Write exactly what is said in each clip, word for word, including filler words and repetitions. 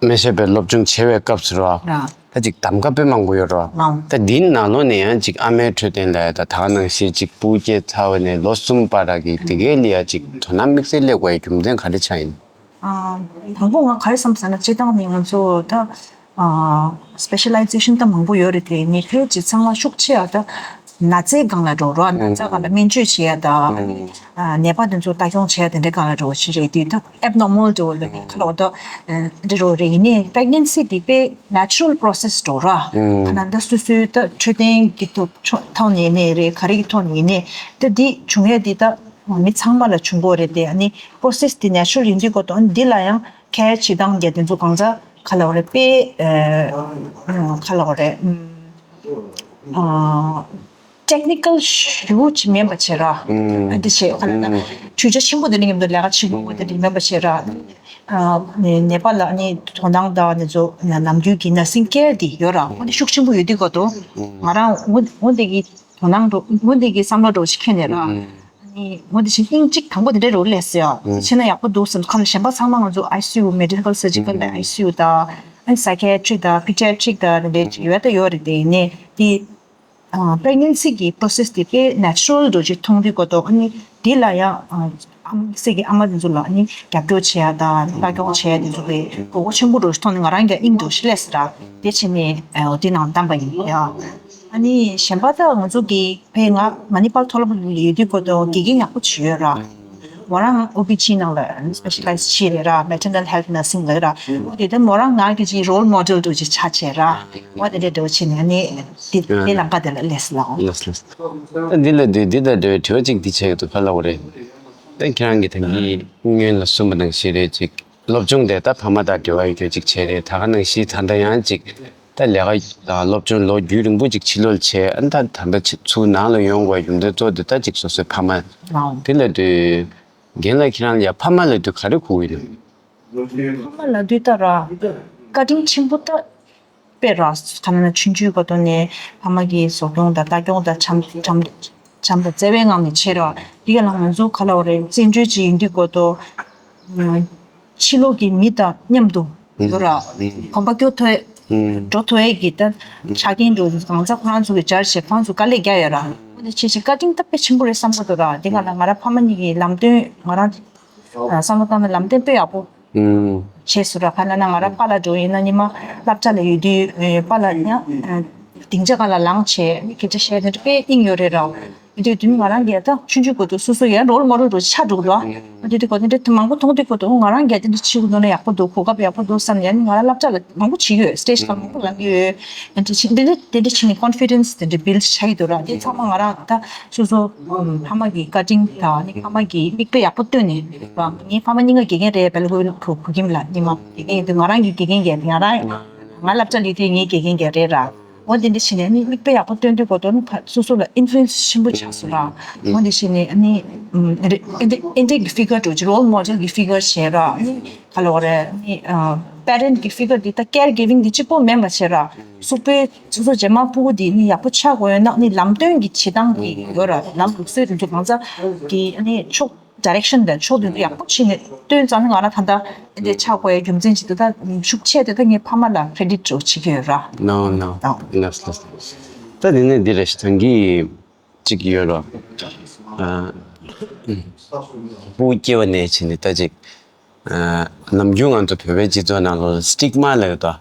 མི་ཤེས་པའི་སློབ་སྦྱོང་བྱེད་པའི་སྐབས་སུ་རོ། ར། ད་ཅིག་གདམ་ག་དཔེ་མང་པོ་ཡོད་རོ། ཨང་། ད་འདིའི་ནང་ལོགས་ནས་ཡང་ཅིག་ཨ་མའི་འཕྲོད་བསྟེན་ལ་ཡ་ད་ད་ག་ནང་བཞིན་ཅིག་སྤུ་སྐྱེས་ཚར་བ་ནས་ལོ་གསུམ་བར་གི་དེ་གའི་ལ་ཡ་ཅིག་དོ་སྣང་དམིགས་བསལ་སླེབས་དགོས་ཡ་རྒྱུ་མཚན་ག་རེ་ཆགས་ཡིན། ཨ། དང་པོ་ང་ག་རེ་བསམ་ཟེར་ན་སྤྱིར་བཏང་ནས་ང་ཚོ་ད་ཨ་སི་པེ་ཤ་ལའི་ཛེ་ཤན་ད་མང་པོ་ཡོད་རེད་དེ་ནི་ཕལ་ཆེར་ཚང་མ་ཤུགས་ཆེ་ཡ་ད་ན་ཚའི་སྒང་ལ་འགྲོ་རོགས། ཨ་ན་ཚ་སྒང་ལ་སྨན་བཅོས་བྱེད་ཡ་ད་ཨ་ནི་ཨ་ནད་པ་དེ་ཚོ་ལྟ་སྐྱོང་བྱེད་ཡ་དེ་འདྲའི་སྒང་ལ་འགྲོ་བ་ཞིག་རེད་དུས་ད་ཨེབ་ནོར་མལ་འགྲོ་བ་ལ་ནི་ཁ་ལོ་ད་འདི་རོ་རེད་ཡིན་ནི་པྲེག་ནན་སི་དེ་དཔེ་ནེ་ཅུ་རལ་པོ་རོ་སེ་སི་འགྲོ་ར། ཨ་ན་ད་སོ་སོའི་ད་འཕྲོད་བསྟེན་གྱི་ཐོག་ཐོག་ནས་ནས་རེད་ག་རེ་གི་ཐོག་ནས་ནས་ད་འདི་བྱུང་ཡ་འདི་ད་མི་ཚང་མ་ལ་བྱུང་གི་རེད་དེ་ཨ་ནི་པོ་རོ་སེ་སི་དེ་ནེ་ཅུ་རལ་ཡིན་དུས་གོ་ཏོ་འདི་ལ་ཡང་ཁ་ཡ་བྱེད་སྟངས་རྒྱ་དེ་ཚོ་གང་ཚ་ག་ལ་བ་རེད་དཔེ་ཨ་ག་ལ་བ་རེད་ཨ་ཊེག་ནི་ཀལ་ཞེ་པོ་ཅིག་མིན་པ་བྱེད་ར། ཨ་འདི་བྱེད་ག་ལ་ན་འཕྲུལ་ཆ་ཆེན་པོ་དེ་འདྲ་མཉམ་དུ་ལས་ཀ་བྱེད་དགོས་དེ་འདྲ་མིན་པ་བྱེད་ར། ཨ་ནི་ནད་པ་ལ་ཨ་ནི་དོ་སྣང་དང་ཨ་ནི་ཚོ་ནམ་རྒྱུན་གྱི་ནར་སིང་ཀེར་དེ་ཡོད་ར་འོ་འདི་ཤུགས་ཆེན་པོ་ཡོད་དུས་གོ་ཏོ་ང་རང་འོ་འོ་འདི་གི་དོ་སྣང་འགྲོ་འོ་འདི་གི་བསམ་བློ་འགྲོ་ཞིག་ཁྱོན་ནས་ར། ཨ་ནི་འོ་འདི་ཞིག་སྙིང་གཅིག་དང་པོ་དེ་འདྲའི་རོལ་ལས་སོ་ཡ། ཕྱིན་ན་ཡག་པོ་འདུག་ཟེར་ཁམས་གཞན་པ་ཚང་མ་ང་ཚོ་ཨའི་སི་ཡུ་མེ་ཌི་ཀལ་སར་ཇི་ཀལ་ཨའི་སི་ཡུ་དང་ཨ་ནི་སའི་ཀེ་ཡ་ཊི་རི་དང་པི་ཌི་ཡ་ཊི་རིག་དང་དེ་འདྲའི་ཡོད་ད་ཡོད་རེད་དེ་ནས་དེ་པྲེག་ནན་སི་གི་པོ་རོ་སེ་སི་དེ་དཔེ་ནེ་ཅུ་རལ་འགྲོ་ཅིག་མཐོང་དུས་གོ་ཏོ་ཨ་ནི་དེ་ལ་ཡང་ཨ་ཨམ་སྲིད་ཀྱི་ཨ་མ་དེ་ཚོ་ལ་ཨ་ནི་རྒྱབ་སྐྱོར་བྱེད་ཡ་དང་ལྟ་སྐྱོང་བྱེད་ཡ་དེ་ཚོ་དཔེ་དགོས་མཁོ་ཆེན་པོ་འགྲོ་ཞིག་མཐོང་ནས་ང་རང་གི་ཨིང་འགྲོ་ཞིག་སླེབས་སི་ར་དེ་བྱས་ནས་དེ་ནང་བདམས་པ་ཡིན་ཡ། ཨ་ནི་གཞན་པ་ད་ང་ཚོ་གི་ཕའི་ང་མ་ནི་པར་མཐོ་སློབ་ལ་ཡོད་དུས་གོ་ཏོ་དགེ་རྒན་ཡག་པོ་བྱས་ཡོད་ར། མོ་རང་ཨོ་པི་ཇི་ནང་ལ་སི་པེ་ཤ་ལའི་ཛི་བྱས་རེད་ར། མེ་ཊར་ནལ་ཧེལ་ཐི་ནར་སིང་ལ་ར། འོ་དེ་ལྟར་མོ་རང་ང་གི་ཅིག་རོལ་མོ་ཌེལ་འདྲ་ཅིག་ཆགས་བྱས་ར། འོ་དེ་འདྲ་འདྲ་བྱས་ནས་ཨ་ནི་དེ་དེ་ལམ་ཁ་དེ་ལ་སླེབས་སོང་། ལགས་ལགས། ད་འདི་ལ་འདི་འདི་དང་འབྲེལ་བའི་དྲི་བ་ཅིག་འདི་བྱས་ཡོད་དུ་ཕར་ལབ་པ་རེད། ད་ཁྱེད་རང་གིས་ད་གིན་སྔོན་ལ་གསུངས་པ་ནང་བཞིན་རེད་ཅིག་སློབ་སྦྱོང་དེ་ད་ཕ་མ་དང་འབྲེལ་བ་ཡོད་རྒྱུ་ཅིག་བྱས་རེད། ད་ག་ནང་བཞིན་ད་ལྟ་ཡང་ཅིག་ད་ལས་ཀ་དང་སློབ་སྦྱོང་ལོ་རྒྱུས་རིང་པོ་ཅིག་ཕྱི་ལོགས་བྱས་ཨ་ནི་ད་ད་ལྟ་ཕྱི་ཚུར་ནང་ལ་ཡོང་དགོས་རྒྱུ་མཚན་གཙོ་དེ་ད་ཅིག་སོ་སོའི་ཕ་མ་ཨང་། དེ་ལ་དུས་རྒན་ལགས་ཁྱེད་རང་ལ་ཡ་ཕ་མ་ལ་དུས་ག་རེ་གོ་གི་ཡོད། ཕ་མ་ལ་དུས་ད་ར་བཀའ་དྲིན་ཆེན་པོ་ད་དཔེ་ར་ག་ན་ན་ཆུང་ཆུང་ག་དོན་ནས་ཕ་མ་གི་གསོ་སྐྱོང་དང་ལྟ་སྐྱོང་དང་བྱམས་བྱམས་བྱམས་དང་བརྩེ་བའི་ངང་ནས་བྱེད་ར་དེ་ག་ལ་ང་ཚོ་ག་ལ་བ་རེད་བཙན་བྱོལ་ཅིག་ཡིན་དུས་གོ་ཏོ། ཕྱི་ལོགས་ཀྱི་མི་དང་མཉམ་དུ་ཡོད་ར། གོམ་པ་སྐྱོར་ཐུབ་ཡས། འགྲོ་ཐུབ་ཡས་ཀྱི་ད་ཆ་རྐྱེན་འགྲོ་གང་ཚ་ཁོ་རང་ཚོ་གི་སྦྱར་བྱས་ཁོ་རང་ཚོ་དཀའ་ལས་རྒྱག་ཡོད་ར། འོ་དེ་ཆེ་ཆེ་བཀའ་དྲིན་ད་དཔེ་ཆེན་པོ་རེད་བསམ་གི་འདུག་ར། དེ་ག་ལ་ང་ར་ཕ་མ་གཉིས་ཀྱི་ལམ་སྟོན་ང་རང་བསམ་བློ་བཏང་ན་ལམ་སྟོན་དཔེ་ཡག་པོ་བྱས་སོང་ར། ག་ལ་ན་ང་ར་པཱ་ལགས་འགྲོ་ཡིན་ན་ཉི་མ་སློབ་གྲྭ་ལ་ཡོད་དུས་པཱ་ལགས་ཡང་སྡིངས་ཆ་སྒང་ལ་ལངས་བྱས་སྐད་ཆ་བཤད་དེ་དཔེ་དབྱིངས་ཡོད་རེད་ར། དེ་དུས་ང་རང་གིས་ད་ཆུང་ཆུང་གོ་ཏོ་སོ་སོ་ཡང་རོལ་མོ་ཌེལ་འདྲ་ཆགས་འགྲོ་གི་འདུག་ཨ། དེ་དུས་གོ་དེ་འདྲ་མང་པོ་མཐོང་དུས་གོ་ཏོ་ང་རང་གིས་དེ་འདྲ་བྱེད་དགོས་འདུག་ན་ཡག་པོ་འདུག་གོ་སྐབས་ཡག་པོ་འདུག་བསམ་ནས་ང་རང་སློབ་གྲྭ་ལ་མང་པོ་བྱེད་ཡོད། སི་ཊེ་ཇི་སྒང་མང་པོ་ལངས་ཡོད། དེ་འདྲ་བྱེད་དེ་འདྲ་དེ་འདྲ་བྱེད་ནས་ཀོན་ཕི་ཌེན་སི་དེ་འདྲ་བིལ་ཌི་བྱ་ཡི་འདུག་ར། དེ་ཚང་མ་ང་རང་ད་སོ་སོ་ཕ་མ་གི་བཀའ་དྲིན་དང་ནི་ཕ་མ་གི་མིག་དཔེ་ཡག་པོ་སྟོན་ནས་ར། ངའི་ཕ་མ་གཉིས་ཀ་དགེ་རྒན་རེད། སྦེལ་ཀོབ་བོད་ཁྱིམ་ལ་ཉི་མ་དགེ་རྒན་ཡིན་དུས་ང་རང་གི་དགེ་རྒན་རྒན་ང་རང་ང་སློབ་གྲྭ་ལས་དུས་ངའི་དགེ་རྒན་རྒན་རེད་ར། འོ་དེ་འདྲ་བྱས་ནས་ནི་མིག་དཔེ་ཡག་པོ་སྟོན་དུས་གོ་ཏོ་ནི་ཕ་སོ་སོ་ལ་ཨིན་ཕུ་ལུ་ཨེན་སི་ཆེན་པོ་ཆགས་སོང་ར། འོ་དེ་བྱས་ནས་ནི་ཨེ་འདྲ་ཨེ་འདྲ་གི་ཕི་གར་འདྲ་ཅིག་རོལ་མོ་ཌེལ་གི་ཕི་གར་བྱས་ར། ནི་ག་ལ་བ་རེད་ནི་པེ་རེན་ཊི་གི་ཕི་གར་འདི་ད་ཀེར་གི་ཝིང་འདི་གཅིག་པོ་མིན་པ་བྱས་ར། སོ་སོའི་སོ་སོ་རྗེས་མ་སྤུ་གུ་འདི་ནི་ཡག་པོ་ཆགས་དགོས་ཡོད་ན་ནི་ལམ་སྟོན་གྱི་བྱེད་སྟངས་འདི་ཡོད་ར། ལམ་ལུགས་སྲོལ་འདི་ཚོ་གང་ཟག་གི་ནི་ཕྱོགས་ཌི་རེག་ཤན་དང་ཕྱོགས་འདི་ཚོ་ཡག་པོ་བྱས་ནས་སྟོན་ཙང་ནི་ང་རང་ད་ལྟ་འདི་ཆགས་དགོས་ཡ་རྒྱུ་མཚན་ཅིག་འདུག་ད་ཤུགས་ཆེ་དེ་ད་ངའི་ཕ་མ་ལ་ཀྲེ་ཌིཊ་འདྲ་བྱེད་ཀྱི་ཡོད་ར། No, no. ཨང་། ལགས་ལགས། ད་དེ་ནས་འདི་རེད་ཤག་ཐང་གི་གཅིག་ཡོད་ར། ཨ། སྤུ་གུ་སྐྱེ་བ་ནས་བྱས་ནས་ད་ཅིག་ཨ། ནམ་རྒྱུན་ང་ཚོ་བོད་པའི་སྤྱི་ཚོགས་ནང་ལོགས་ལ་སི་ཊིག་མ་ལབ་ཡོད་དོ།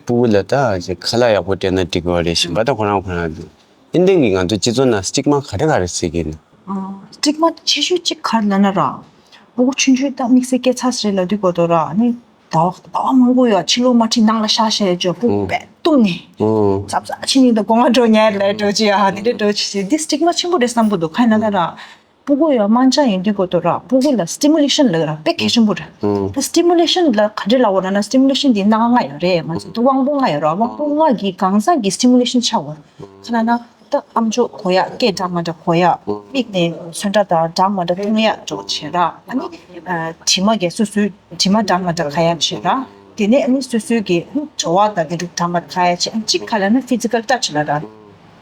སྤུ་གུ་ལ་ད་ཅིག་ཁ་ལག་ཡག་པོ་སྤྲད་ན་འགྲིག་གི་རེད། གཞན་པ་ད་ཁོ་རང་ཁོ་རང་ཨིན་ལན་གྱི་ང་ཚོ་སྤྱི་ཚོགས་ནང་སི་ཊིག་མ་ག་རེ་ག་རེ་བརྩི་གི་ཡིན། ཨ། སི་ཊིག་མ་ཆེ་ཤོས་གཅིག་ག་རེ་ལབ་ན་ར། སྤུ་གུ་ཆུང་ཆུང་ད་དམིགས་བསལ་སྐྱེས་ཚར་ཟེར་ལབ་དུས་གོ་ཏོ་ར་ནི། ཟླ་བ་ཟླ་བ་མང་པོ་ཡོད་ཕྱི་ལོགས་མ་ཁྲིད་ནང་ལ་ཤག་ཤག་ཅོ་སྤུ་གུ་ཨོ་པས་བཏུམས་ནས། ཨོ། ཙབ་ཙབ་ཕྱི་ཉིན་དུ་སྒོ་ང་འགྲོ་ཉལ་ལས་འགྲོ་ཅི་ཡ་འདི་འདྲ་འགྲོ་ཅི་ཅི་འདི་སི་ཊིག་མ་ཆེན་པོ་རེད་བསམ་གི་འདུག་ག་ཡིན་ན་ད་ར། སྤུ་གུ་ཡོད་དམན་ཆ་ཡིན་དུས་གོ་ཏོ་ར་སྤུ་གུ་ལ་སི་ཊི་མུ་ལེ་ཤན་ལབ་ར་དཔེ་གལ་ཆེན་པོ་རེད། ཨོ། ད་སི་ཊི་མུ་ལེ་ཤན་ལ་ག་འདྲ་ལབ་པ་ར་ན་སི་ཊི་མུ་ལེ་ཤན་འདི་སྣ་ཁ་ལྔ་ཡོད་རེད། ང་ཚོ་ད་དབང་པོ་ལྔ་ཡོད་ར་དབང་པོ་ལྔ་གི་གང་ཟག་གི་སི་ཊི་མུ་ལེ་ཤན་ཆགས་འོ། ཁ་ན་ན། ད་ཨམ་ཅོག་གོ་ཡག་སྐད་འདྲ་མ་འདྲ་གོ་ཡག་མིག་ནས་ཚོན་ཁྲ་དང་འདྲ་མ་འདྲ་མཐོང་ཡག་འགྲོ་བྱེད་ར། ཨ་ནི་དྲི་མ་གས་སོ་སོའི་དྲི་མ་འདྲ་མ་འདྲ་ཁ་ཡག་བྱེད་ར། དེ་ནས་ཨ་ནི་སོ་སོའི་གི་བྲོ་བ་དང་དེ་འདྲ་འདྲ་མ་ཁ་ཡག་བྱེད། ཨ་ནི་གཅིག་ཁ་ལ་ན་ཕི་ཛི་ཀལ་ཊཆ་ལ་ར།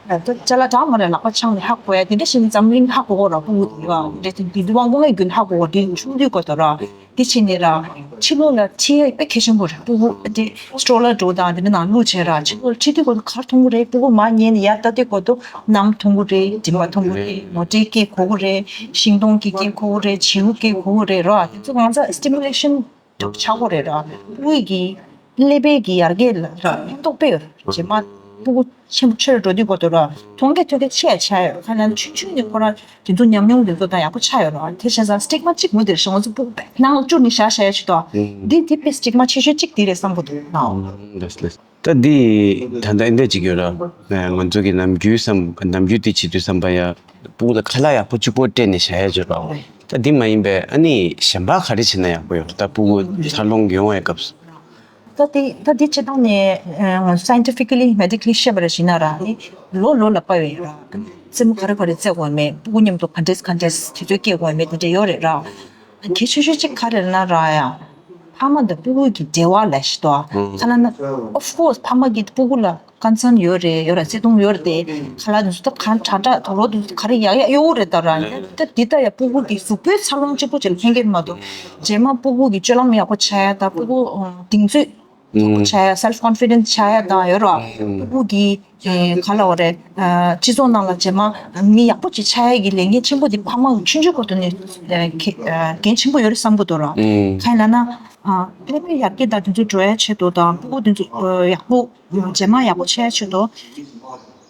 ད་ཅ་ལག་གྲང་མོ་རེད། ལག་པ་འཆང་ནས་ཧ་གོ་ཡ་དེ་འདྲ་ཞིག་ནི་འཛམ་གླིང་ཧ་གོ་གོ་ར། ཕྲུ་གུ་དེ་ཡོད་རེད་དེ། དེ་དུས་དབང་པོ་ལྔའི་རྒྱུན་ཧ་གོ་གོ་དེ་ཆུང་དུས་གོ་དོ་ར། དེ་ཕྱིན་ནས་ར་ཕྱི་ལོགས་ལ་ཁྲིད་ཡ་དཔེ་གལ་ཆེན་པོ་རེད། ཕྲུ་གུ་དེ་སི་ཊྲོ་ལར་འགྲོ་དང་དེ་འདྲ་ནང་བླུགས་བྱས་ར། ཕྱི་ལོགས་ལ་ཁྲིད་དུས་གོ་དོ་ག་རེ་མཐོང་གི་རེད། ཕྲུ་གུ་མར་ཉལ་ནས་ཡར་ལྟ་དུས་གོ་དོ་གནམ་མཐོང་གི་རེད། མགྲིན་པ་མཐོང་གི་རེད། མོ་ཊའི་སྐད་གོ་གི་རེད། ཤིང་སྡོང་གི་སྐད་གོ་གི་རེད། བྱིའུ་སྐད་གོ་གི་རེད་ར། དེ་ཚོ་ང་ཚོ་སི་ཊི་མུ་ལེ་ཤན་ཆགས་ཀྱི་རེད་ར། ཕྲུ་གུ་གི་ཀླད་པའི་གི་ཡར་རྒྱས་ལ་ར་ཕན་ཐོགས་དཔེ་ཡོད་རེད། རྗེས་མ་ཕྲུ་གུ་ཆེན་པོ་ཆེ་རུ་འགྲོ་དུས་གོ་དོ་ར་མཐོང་གི་ཐོས་གི་ཆེ་ཡ་ཆགས་ཡོད། ཁ་ལན་ཆུང་ཆུང་ནས་ཁོ་རང་དེ་ཚོ་ཉམས་མྱོང་དེ་ཚོ་དང་ཡག་པོ་ཆགས་ཡོད་ར། དེ་བྱས་ཙང་སི་ཊིག་མ་གཅིག་མུ་དེར་ཤོང་ཚོ་ཕྲུ་གུ་ནང་ལ་བཅུག་ནས་བཞག་བཞག་ཡ་ཆེད་དོ། འདི་འདི་དཔེ་སི་ཊིག་མ་ཆེ་ཤོས་གཅིག་དེ་རེད་བསམ་གི་འདུག་ནའོ། ལགས་ལགས། ད་འདི་ད་ལྟ་འདི་འདྲ་ཅིག་ཡོད་ར། ང་ཚོ་གི་ནམ་རྒྱུན་བསམ་ནམ་རྒྱུན་དེ་བྱེད་དུས་བསམ་པ་ཡ། ཕྲུ་གུ་ལ་ཁ་ལག་ཡག་པོ་གཅིག་པོ་སྤྲད་ནས་བཞག་ཡ་ཅིག་ར། ད་འདི་མ་ཡིན་པའི་ཨ་ནི་གཞན་པ་ག་རེ་བྱེད་ན་ཡག་པོ་ཡོད། ད་ཕྲུ་གུ་འཚར་ལོངས་ཡོང་བའི་སྐབས་སུ། ད་དེ་ད་དེ་སྤྱིར་བཏང་ནས་ང་ཚོ་སའིན་ཊི་ཕི་ཀ་ལི་མེ་ཌི་ཀ་ལི་བཤད་པ་ར་བྱས་ན་ར། ཨ་ནི་ལོ་ལོ་ལ་དཔག་པའི་ར་རྩེད་མོ་ག་རེ་ག་རེ་རྩེ་དགོས་མེད། ཕྲུ་གུ་མཉམ་དུ་ག་འདྲས་ག་འདྲས་དུས་ཚོད་སྐྱེལ་དགོས་མེད་དེ་འདྲ་ཡོད་རེད་ར། གལ་ཆེ་ཤོས་གཅིག་ག་རེ་ལབ་ན་ར་ཡ། ཕ་མ་དང་ཕྲུ་གུ་གི་འབྲེལ་བ་ལ་ཞིག་ཏོ། ཁ་ལ་ན། of course ཕ་མ་གི་ཕྲུ་གུ་ལ་ཀོན་སརན་ཡོད་རེད། ཡོད་ར། བརྩེ་དུང་ཡོད་རེད་དེ། ཁ་ལ་ནི་སུ་ད་གང་དྲག་དྲག་དུག་ལོག་དུག་ག་རེ་ཡག་ཡག་གཡོ་རེད་ད་ར། ད་འདི་ལྟ་ཡ་ཕྲུ་གུ་གི་གཟུགས་པོའི་འཚར་ལོངས་གཅིག་པོ་ཅིག་ལ་ཕན་གྱི་མ་གཏོགས། རྗེས་མ་ཕྲུ་གུ་གི་སྤྱོད་ལམ་ཡག་པོ་ཆགས་ཡ་དང་། ཕྲུ་གུ་གདེང་ཚོད་ཡག་པོ་ཆགས་ཡ། སེལ་ཕི་ཀོན་ཕི་ཌེན་སི་ཆགས་ཡ་དང་ཡོད་ར། ཕྲུ་གུ་གི་ག་ལ་བ་རེད། སྤྱི་ཚོགས་ནང་ལ་རྗེས་མ་མི་ཡག་པོ་ཅིག་ཆགས་ཡ་གི་ལས་འགན་ཆེན་པོ་དེ་ཕ་མ་གི་ཆུང་ཆུང་གོ་དོ་ནས་འགན་ཆེན་པོ་ཡོད་རེད་བསམ་གི་འདུག་ར། གང་ཡིན་ལབ་ན། ཀླད་པའི་ཡར་རྒྱས་དང་དེ་ཚོ་འགྲོ་ཡ་ཆེད་དུ་དང་། ཕྲུ་གུ་དེ་ཚོ་ཡག་པོ་རྗེས་མ་ཡག་པོ་ཆགས་ཆེད་དུ།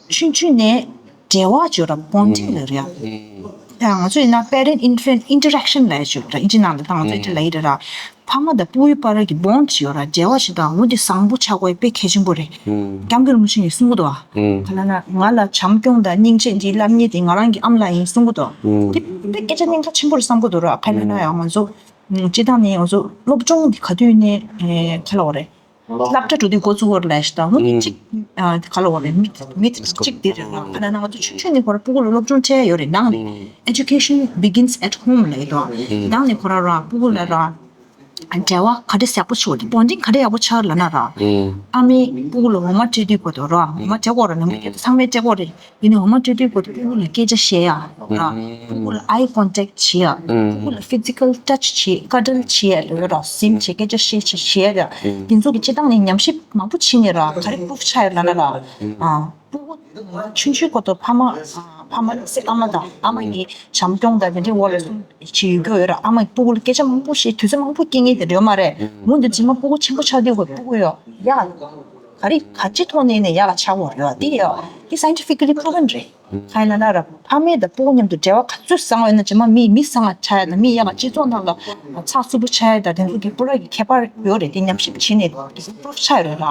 ཆུང་ཆུང་ནས་འབྲེལ་བ་བྱོས་ར། བོན་ཌིང་ལབ་རེད་ཡ། ང་ཚོ་ཡིན་ན་པེ་རེན་ཊི་ཨིན་ཕེན་ཊི་ཨིན་ཊི་རེག་ཤན་ལབ་ཡ་བྱོས་ར། ཨིན་ཇི་ནང་ལ་ད་ང་ཚོ་ཨིན་ཊི་ལབ་ཡི་རེད་ར། ཕ་མ་དང་ཕྲུ་གུའི་བར་གྱི་བོན་ཌི་ཡོད་ར། འབྲེལ་བ་ཞིག་དང་འོ་འདི་བཟང་པོ་ཆགས་དགོས་དཔེ་གལ་ཆེན་པོ་རེད། སྐྱབས་མགོན་རིན་པོ་ཆེ་ཡིས་གསུང་གི་འདུག་ཨ། ག་ལ་ན་ང་ལ་བྱམས་སྐྱོང་དང་སྙིང་རྗེ་འདི་བསླབ་མཁན་དེ་ང་རང་གི་ཨ་མ་ལགས་ཡིན་གསུང་གི་འདུག་ཨ། དེ་དཔེ་སྐད་ཆ་སྙིང་ཁ་ཆེན་པོ་རེད་བསམ་གི་འདུག་ར། ག་ལ་ན་ཡང་ང་ཚོ་སྤྱི་བཏང་ནས་ང་ཚོ་སློབ་སྦྱོང་འདི་ག་དུས་ནས་ག་ལ་བ་རེད། སློབ་གྲྭ་འགྲོ་དུས་འགོ་བཙུགས་པ་རེད་ལབ་ཡ་ཞིག་དང་། འོ་འདི་གཅིག་ག་ལ་བ་རེད། མི་མི་གཅིག་འདི་རེད་ར། ག་ལ་ན་ང་ཚོ་ཆུང་ཆུང་ནས་ཁོ་ར་ཕྲུ་གུ་ལ་སློབ་སྦྱོང་སྤྲད་ཡ་ཡོད་རེད། ནང་ནས་Education begins at home ལབ་ཡོད་དོ། ནང་ནས་ཁོ་ར་ར་ཕྲུ་གུ་ལ་ར་འབྲེལ་བ་ག་འདྲ་ཡག་པོ་ཆགས་དེ། བོན་ཌིང་ག་འདྲ་ཡག་པོ་ཆགས་ལབ་ན་ར། ཨ་མས་ཕྲུ་གུ་ལ་འོ་མ་སྤྲད་དུས་གོ་དོ་ར། འོ་མ་སྤྲད་གོ་ར། ནང་མི་སྐྱེ་ཚང་མས་སྤྲད་གོ་རེད། ཡིན་ནའི་འོ་མ་སྤྲད་དུས་གོ་དོ་ཕྲུ་གུ་ལ་སྐད་ཆ་བཤད་ཡ་ར། ཕྲུ་གུ་ལ་ཨའི་ཀོན་ཊེག་བྱེད་ཡ། ཕྲུ་གུ་ལ་ཕི་ཛི་ཀལ་ཊཆ་བྱེད། ཀ་ཌལ་བྱེད་ཡ་ལོས་ར། ཟིམ་བྱེད། སྐད་ཆ་བཤད་བྱེད་བྱེད་ཡ་ར། དེ་ཚོ་གི་སྤྱིར་བཏང་ནས་ཉམས་ཞིབ་མང་པོ་བྱས་ནས་ར་ག་རེ་པུ་རུབ་ཆགས་ཡོད་ལབ་ན་ར། ཕྲུ་གུ་ཆུང་ཆུང་གོ་དོ་ཕ་མ་ཕ་མ་སྲིད་ཨ་མ་དང་ཨ་མ་གི་བྱམས་སྐྱོང་དང་དེ་འདྲའི་འོག་ལ་སོང་བྱེད་ཡོད་རྒྱུ་ཡོད་ར། ཨ་མ་གི་ཕྲུ་གུ་ལ་སྐད་ཆ་མང་པོ་བཤད། དུས་ཚོད་མང་པོ་སྐྱེལ་མཁན་དེ་འདྲ་ཡོད་མ་རེད། འོ་འདི་རྗེས་མ་ཕྲུ་གུ་ཆེན་པོ་ཆགས་དུས་གོ་ཕྲུ་གུ་ཡོད་ཡ། ག་རེ་ག་ཅི་ཐོག་ནས་ནས་ཡག་ལ་ཆགས་ཡོད་རེད་བ། དེ་ཡོད་དེ་སའིན་ཊི་ཕི་ཀ་ལི་པུ་རུ་ཝན་རེད། གང་ཡིན་ལབ་ན་ར་ཕ་མེས་དང་ཕྲུ་གུ་མཉམ་དུ་འབྲེལ་བ་ག་ཚོད་བཟང་བ་ཡོད་ན་རྗེས་མ་མི་མི་བཟང་བ་ཆགས་ཡ་དང་། མི་ཡག་ག་སྤྱི་ཚོགས་ནང་ལ་ཚགས་ཚུད་པོ་ཆགས་ཡ་དང་། དེ་ཚོ་གི་པུ་ར་གི་ཁྱད་པར་ཡོད་རེད། དེ་ཉམས་ཞིབ་བྱས་ནས་དེ་ཚོ་པུ་རུབ་ཆགས་ཡོད་རེད་ལ།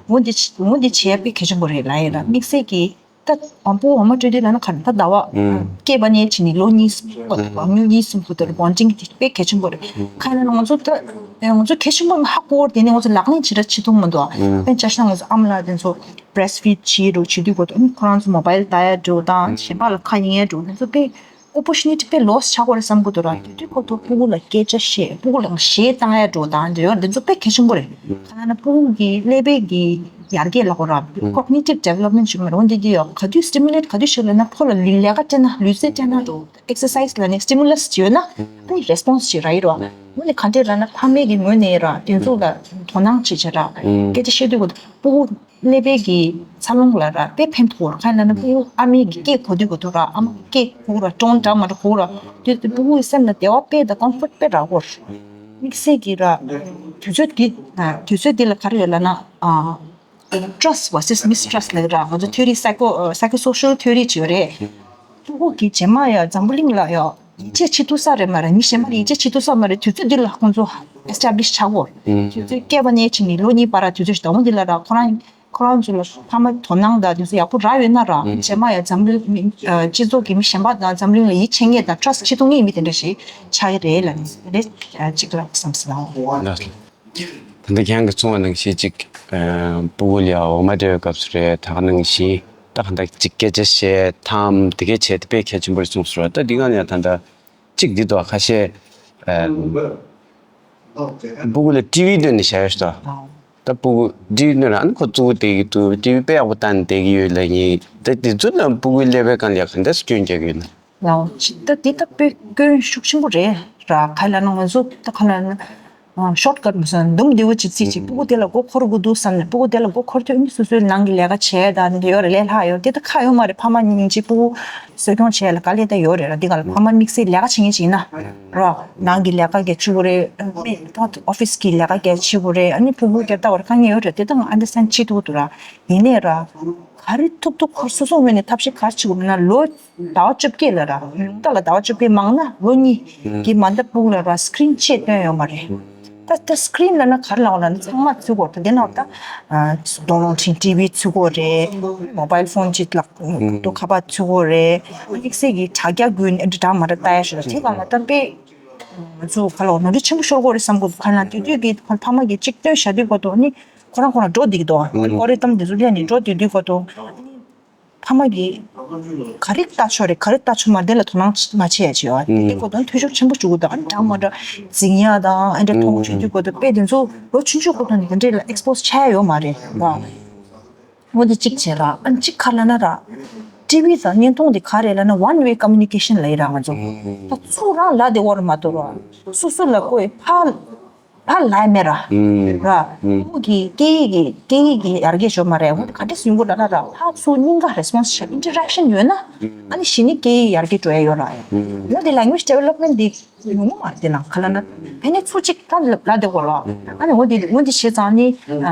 འོ་འདི་འོ་འདི་བྱས་པའི་གལ་ཆེན་པོ་རེད་ལབ་ཡ་ལ། དམིགས་བསལ་གྱི་ད་བམ་པོ་འོ་མ་སྤྲོད་དུས་ལབ་ན་ག་རེ་ད་ཟླ་བ་སྐྱེས་པ་ནས་བྱས་ནས་ལོ་གཉིས་གསུམ་གོ་དོ། ལོ་གཉིས་གསུམ་གོ་དོ་བོན་ཌིང་དེ་དཔེ་གལ་ཆེན་པོ་རེད། གང་ཡིན་ལབ་ན་ང་ཚོ་ད་ང་ཚོ་གལ་ཆེན་པོ་ཧ་གོ་བར་དེ་ནས་ང་ཚོ་ལག་ལེན་བྱེད་ར་བྱེད་ཐུབ་མི་འདུག་ཨ། དཔེ་ཆ་བཞག་ན་ང་ཚོ་ཨ་མ་ལགས་དེ་ཚོ་བྷི་རེ་སི་ཕི་ཌི་བྱེད་རོགས་བྱེད་དུས་གོ་དོ། ཁོ་རང་ཚོ་མོ་བྷལ་ལྟ་ཡ་འགྲོ་དང་། གཞན་པ་ལ་ཁ་གཡེང་ཡ་འགྲོ། དེ་ཚོ་དཔེ་ཨོ་པོར་ཅུ་ནི་ཊི་དཔེ་ལོ་སི་ཆགས་ཀྱི་རེད་བསམ་གྱི་འདུག་ར། དེ་དུས་ཁོ་ཚོ་ཕྲུ་གུ་ལ་སྐད་ཆ་བཤད། ཕྲུ་གུ་ལ་གཞས་བཏང་ཡ་འགྲོ་དང་དེ་ཡོད། དེ་ཚོ་དཔེ་གལ་ཆེན་པོ་རེད། གང་ལབ་ན་ཕྲུ་གུ་གི་ཀླད་པའི་གི་ཡར་རྒྱས་ལབ་དགོས་ར། ཀོག་ནི་ཊིབ་ཌི་ཝེ་ལོབ་མེན་ཊི་ཞིག་མ་རེད། འོ་འདི་འདི་ཡོད། ག་དུས་སི་ཊི་མུ་ལེ་ཊི་ག་དུས་བྱེད་ལབ་ན་ཁོ་ལ་ལུས་ལས་ཀ་སྤྲད་ན། ལུས་རྩལ་སྤྲད་ན་འགྲོ། ཨེག་སར་སའི་ཛི་ལབ་ནས་སི་ཊི་མུ་ལ་སི་ཡོད་ན་ཨ་ནི་རེ་སི་པོན་སི་ཞིག་རག་གི་རེད་བ། འོ་ནི་ག་འདྲས་ལབ་ན་ཕ་མའི་གི་ངོས་ནས་ར་དེ་ཚོ་ལ་དོ་སྣང་བྱེད་བྱེད་ར། སྐད་ཆ་བཤད་དུས་གོ་ཕྲུ་གུ་ཀླད་པའི་གི་འཚར་ལོངས་ལ་ར་དཔེ་ཕན་ཐོགས་ར། གང་ཡིན་ལབ་ན་ཕྲུ་གུ་ཨ་མའི་གི་སྐད་གོ་དུས་གོ་དུས་ར། ཨ་མ་གི་སྐད་གོ་ར། ཊོན་འདྲ་མ་འདྲ་གོ་ར། དེ་དུས་ཕྲུ་གུའི་སེམས་ལ་བདེ་བ་དཔེ་དང་ཀོམ་ཕོར་ཊི་དཔེ་རག་གོ་ར། དམིགས་བསལ་གྱི་ར་དུས་ཚོད་འདི་དུས་ཚོད་འདི་ལ་ག་རེ་ཡོད་ལབ་ན། ཨ། ཊྲ་སི་ཊི་བར་སེ་སི་མི་སི་ཊྲ་སི་ཊི་ལབ་ར། ང་ཚོ་ཐི་ཡོ་རི་སའི་ཀོ་སའི་ཀོ་སོ་ཤལ་ཐི་ཡོ་རི་ཅིག་ཡོད་རེད། ཕྲུ་གུ་གི་རྗེས་མ་ཡ་འཛམ་བུ་གླིང་ལ་ཡ་ཡིད་ཆེས་བྱེད་ཐུབ་ས་རེད་མ་རེད། མི་གཞན་པ་ལ་ཡིད་ཆེས་བྱེད་ཐུབ་ས་མ་རེད། དུས་ཚོད་འདི་ལ་ཁོང་ཚོ་ཨེ་སི་ཊེབ་ལི་ཤི་ཆགས་གོ། དུས་ཚོད་སྐྱེས་པ་ནས་བྱས་ནས་ལོ་གཉིས་བར་དུས་ཚོད་ཞིག་དང་། འོ་འདི་ལ་ར་ཁོ་རང་ཁོ་རང་ཚོ་ལ་ཕ་མ་དོ་སྣང་དང་དེ་ཚོ་ཡག་པོ་རག་ཡོད་ན་ར། རྗེས་མ་ཡ་འཛམ་གླིང་མི་སྤྱི་ཚོགས་ཀྱི་མི་གཞན་པ་དང་འཛམ་གླིང་ལ་ཡིད་ཆེས་མཁན་དང་ཊྲ་སི་ཊི་བྱེད་ཐུབ་མཁན་མི་དེ་འདྲ་ཞིག་ཆགས་ཀྱི་རེད་ལབ་ནས་རེད་ཅིག་ལབ་བསམ་སོང་། ད་ལྟ་ཁྱེད་རང་གིས་གསུངས་པ་ནང་བཞིན་ཅིག་ཨ་ཕྲུ་གུ་ལ་འོ་མ་སྤྲད་པའི་སྐབས་སུ་རེད། ད་ག་ནང་བཞིན་ད་ག་འདྲ་ཅིག་སྐད་ཆ་བཤད་ཐབས་དེ་གས་བྱས་ཏེ་དཔེ་གལ་ཆེན་པོ་རེད་གསུངས་སོང་ར། ད་འདི་ག་ནས་ད་ལྟ་ཅིག་འདི་དོ་ཁ་ཤས་ཨ་ཕྲུ་གུ་ལ་ཊི་ཝི་སྟོན་ནས་བཞག་ཡོད་ཤག་ད། ད་སྤུ་གུ་འདྲི་ནི་རང་ཁོ་གཙོ་བོ་བསྡད་ཀྱི་འདུག་ཊི་ཝི་དཔེ་ཡག་པོ་བཏང་བསྡད་ཀྱི་ཡོད་ལབ་ཡིན། ད་དེ་ཚོ་ལ་སྤུ་གུའི་ཀླད་པའི་སྒང་ལ་ག་འདྲ་སྐྱོན་རྒྱག་གི་ཡོད་ན། ལའོ། ད་འདི་ད་དཔེ་སྐྱོན་ཤུགས་ཆེན་པོ་རེད་ར། ག་ལ་ན་ང་ཚོ་ད་ག་ལ་ན་ཤོར་ཀཊ་མི་སོང་འདུམ་བདེ་བོ་ཅིག་རྩིས་ཅིག་སྤུ་གུ་དེ་ལ་མགོ་འཁོར་དགོས་འདུག་བསམ་ནས། སྤུ་གུ་དེ་ལ་མགོ་འཁོར་དུས་ནི་སོ་སོའི་ནང་གི་ལས་ཀ་བྱས་དང་འདི་ཡོད་རེད། ལས་སླ་ཡོད་དེ་ད་ཁག་ཡོད་མ་རེད། ཕ་མ་གཉིས་ཅིག་སྤུ་གུ་གསོ་སྐྱོང་བྱས་ལ་དཀའ་ལས་ད་ཡོད་རེད་ར། འདི་ག་ལ་ཕ་མ་དམིགས་བསལ་ལས་ཀ་བྱེད་མཁན་ཅིག་ཡིན་ན་ར། ནང་གི་ལས་ཀ་གལ་ཆེ་བོ་རེད། མི་ད་ཨོ་ཕིས་ཀྱི་ལས་ཀ་གལ་ཆེ་བོ་རེད། ཨ་ནི་སྤུ་གུ་སྐྱེ་ད་བར་དཀའ་ངལ་ཡོད་རེད། དེ་ད་ང་ཨན་ཌར་སི་ཊེན་ཌ་བྱེད་ཐུབ་འདུག་ར། ཡིན་ནའི་ར། ག་རེ་ཐུབ་ཐུབ་ཁོ་སོ་སོ་ངོས་ནས་ཐབས་ཤེས་ག་རེ་བྱེད་དགོས་མིན་ན། ལོ་ཟླ་བ་བཅོ་བརྒྱད་ལ་ར། ཉུང་མཐའ་ལ་ཟླ་བ་བཅོ་བརྒྱད་མང་ན་ལོ་གཉིས་ཀྱི་མ་མཐའ་སྤུ་གུ་ལ་ར་སི་ཀི་རིན་ཆེད་སྟོན་ཡོད་མ་རེད། ད་ད་སི་ཀི་རིན་ལབ་ན་ག་རེ་ལབ་དགོས་ལབ་ན་ཚང་མ་ཚུད་དགོས་རེད། དེ་ནང་ད་རྡོག་རྡོག་ཅིག་ཊི་ཝི་ཚུད་དགོས་རེད། མོ་བྷེལ་ཕོན་ཅིག་ལག་ཏུ་ཁ་པར་ཚུད་དགོས་རེད། དམིགས་བསལ་གྱི་དྲ་རྒྱ་བརྒྱུད་ནས་འདྲ་འདྲ་མ་འདྲ་ལྟ་ཡ་ཞིག་ལ། དེ་ག་ལ་ད་དཔེ་ང་ཚོ་ག་ལ་ནོར་འཁྲུལ་ཆེན་པོ་ཤོར་དགོས་རེད་བསམ་དགོས། ག་ལ་དེ་དུས་ཀྱི་ཕ་མ་གིས་གཅིག་སྟོན་བྱ་དུས་གོ་དོ་ནི་ཁོ་རང་ཁོ་རང་འགྲོ་བསྡད་ཀྱི་འདུག་ཨ་ནི་ཨལ་གོ་རི་དམ་དེ་ཚོ་ལས་ནས་འགྲོ་བསྡད་དུས་གོ་དོ། ཕ་མ་གིས་ག་རེ་ལྟ་ཆོག་རེད། ག་རེ་ལྟ་ཆོག་མ་རེད། དེ་ལ་དོ་སྣང་མ་བྱེད་ཡ་བྱེད་ཡོད། དེ་དེ་གོ་དོན་འཐུས་ཤོར་ཆེན་པོ་བྱུང་གི་འདུག་ཨ་ནི་འདྲ་མ་འདྲ་འཛིང་ཡ་དང་ཨ་འདྲ་མཐོང་ཆུང་དུས་གོ་དོ་དཔེ་དེ་ཚོ་ལོ་ཆུང་ཆུང་གོ་དོན་དེ་འདྲ་ལ་ཨེག་སི་པོ་སི་བྱ་ཡ་ཡོད་མ་རེད་ར། འོ་དེ་གཅིག་བྱས་ར། ཨ་ནི་གཅིག་ག་ལ་ན་ར། ཊི་ཝི་དང་བརྙན་ཐུང་དེ་ག་རེ་ལབ་ན་ཝན་ཝེ་ཀོ་མུ་ནི་ཀེ་ཤན་ལབ་ཡ་ར། ང་ཚོ་ད་ཚུར་རང་ལབ་བསྡད་ཡོད་རེད་མ་གཏོགས་ར། སོ་སོ་ལ་ཁོས་ཕར་ཕར་ལབ་ཡ་མེད་ར། ར། ཕྲུ་གུ་གི་སྐད་ཡིག་གི་སྐད་ཡིག་གི་ཡར་རྒྱས་ཡོད་མ་རེད། འོ་དེ་ག་འདྲས་ཡོང་གི་རེད་ལབ་ན་ར། ཕར་ཚུར་གཉིས་ཀ་རེ་སི་པོན་སི་བྱས་ཨིན་ཊར་ཨེག་ཤན་ཡོད་ན་ཨ་ནི་གཞི་ནས་སྐད་ཡིག་ཡར་རྒྱས་འགྲོ་ཡ་ཡོད་ར། འོ་དེ་ལེང་གུ་ཨེཇ་ཌི་ཝེ་ལོབ་མེན་ཊི་འདི་ཡོང་གི་མ་རེད། དེ་ན་ག་ལ་ན་ཕན་ནི་ཚུར་གཅིག་ད་ལབ་བསྡད་ཡོད་ར། ཨ་ནི་འོ་དེ་འོ་དེ་བྱས་ཙང་ནི་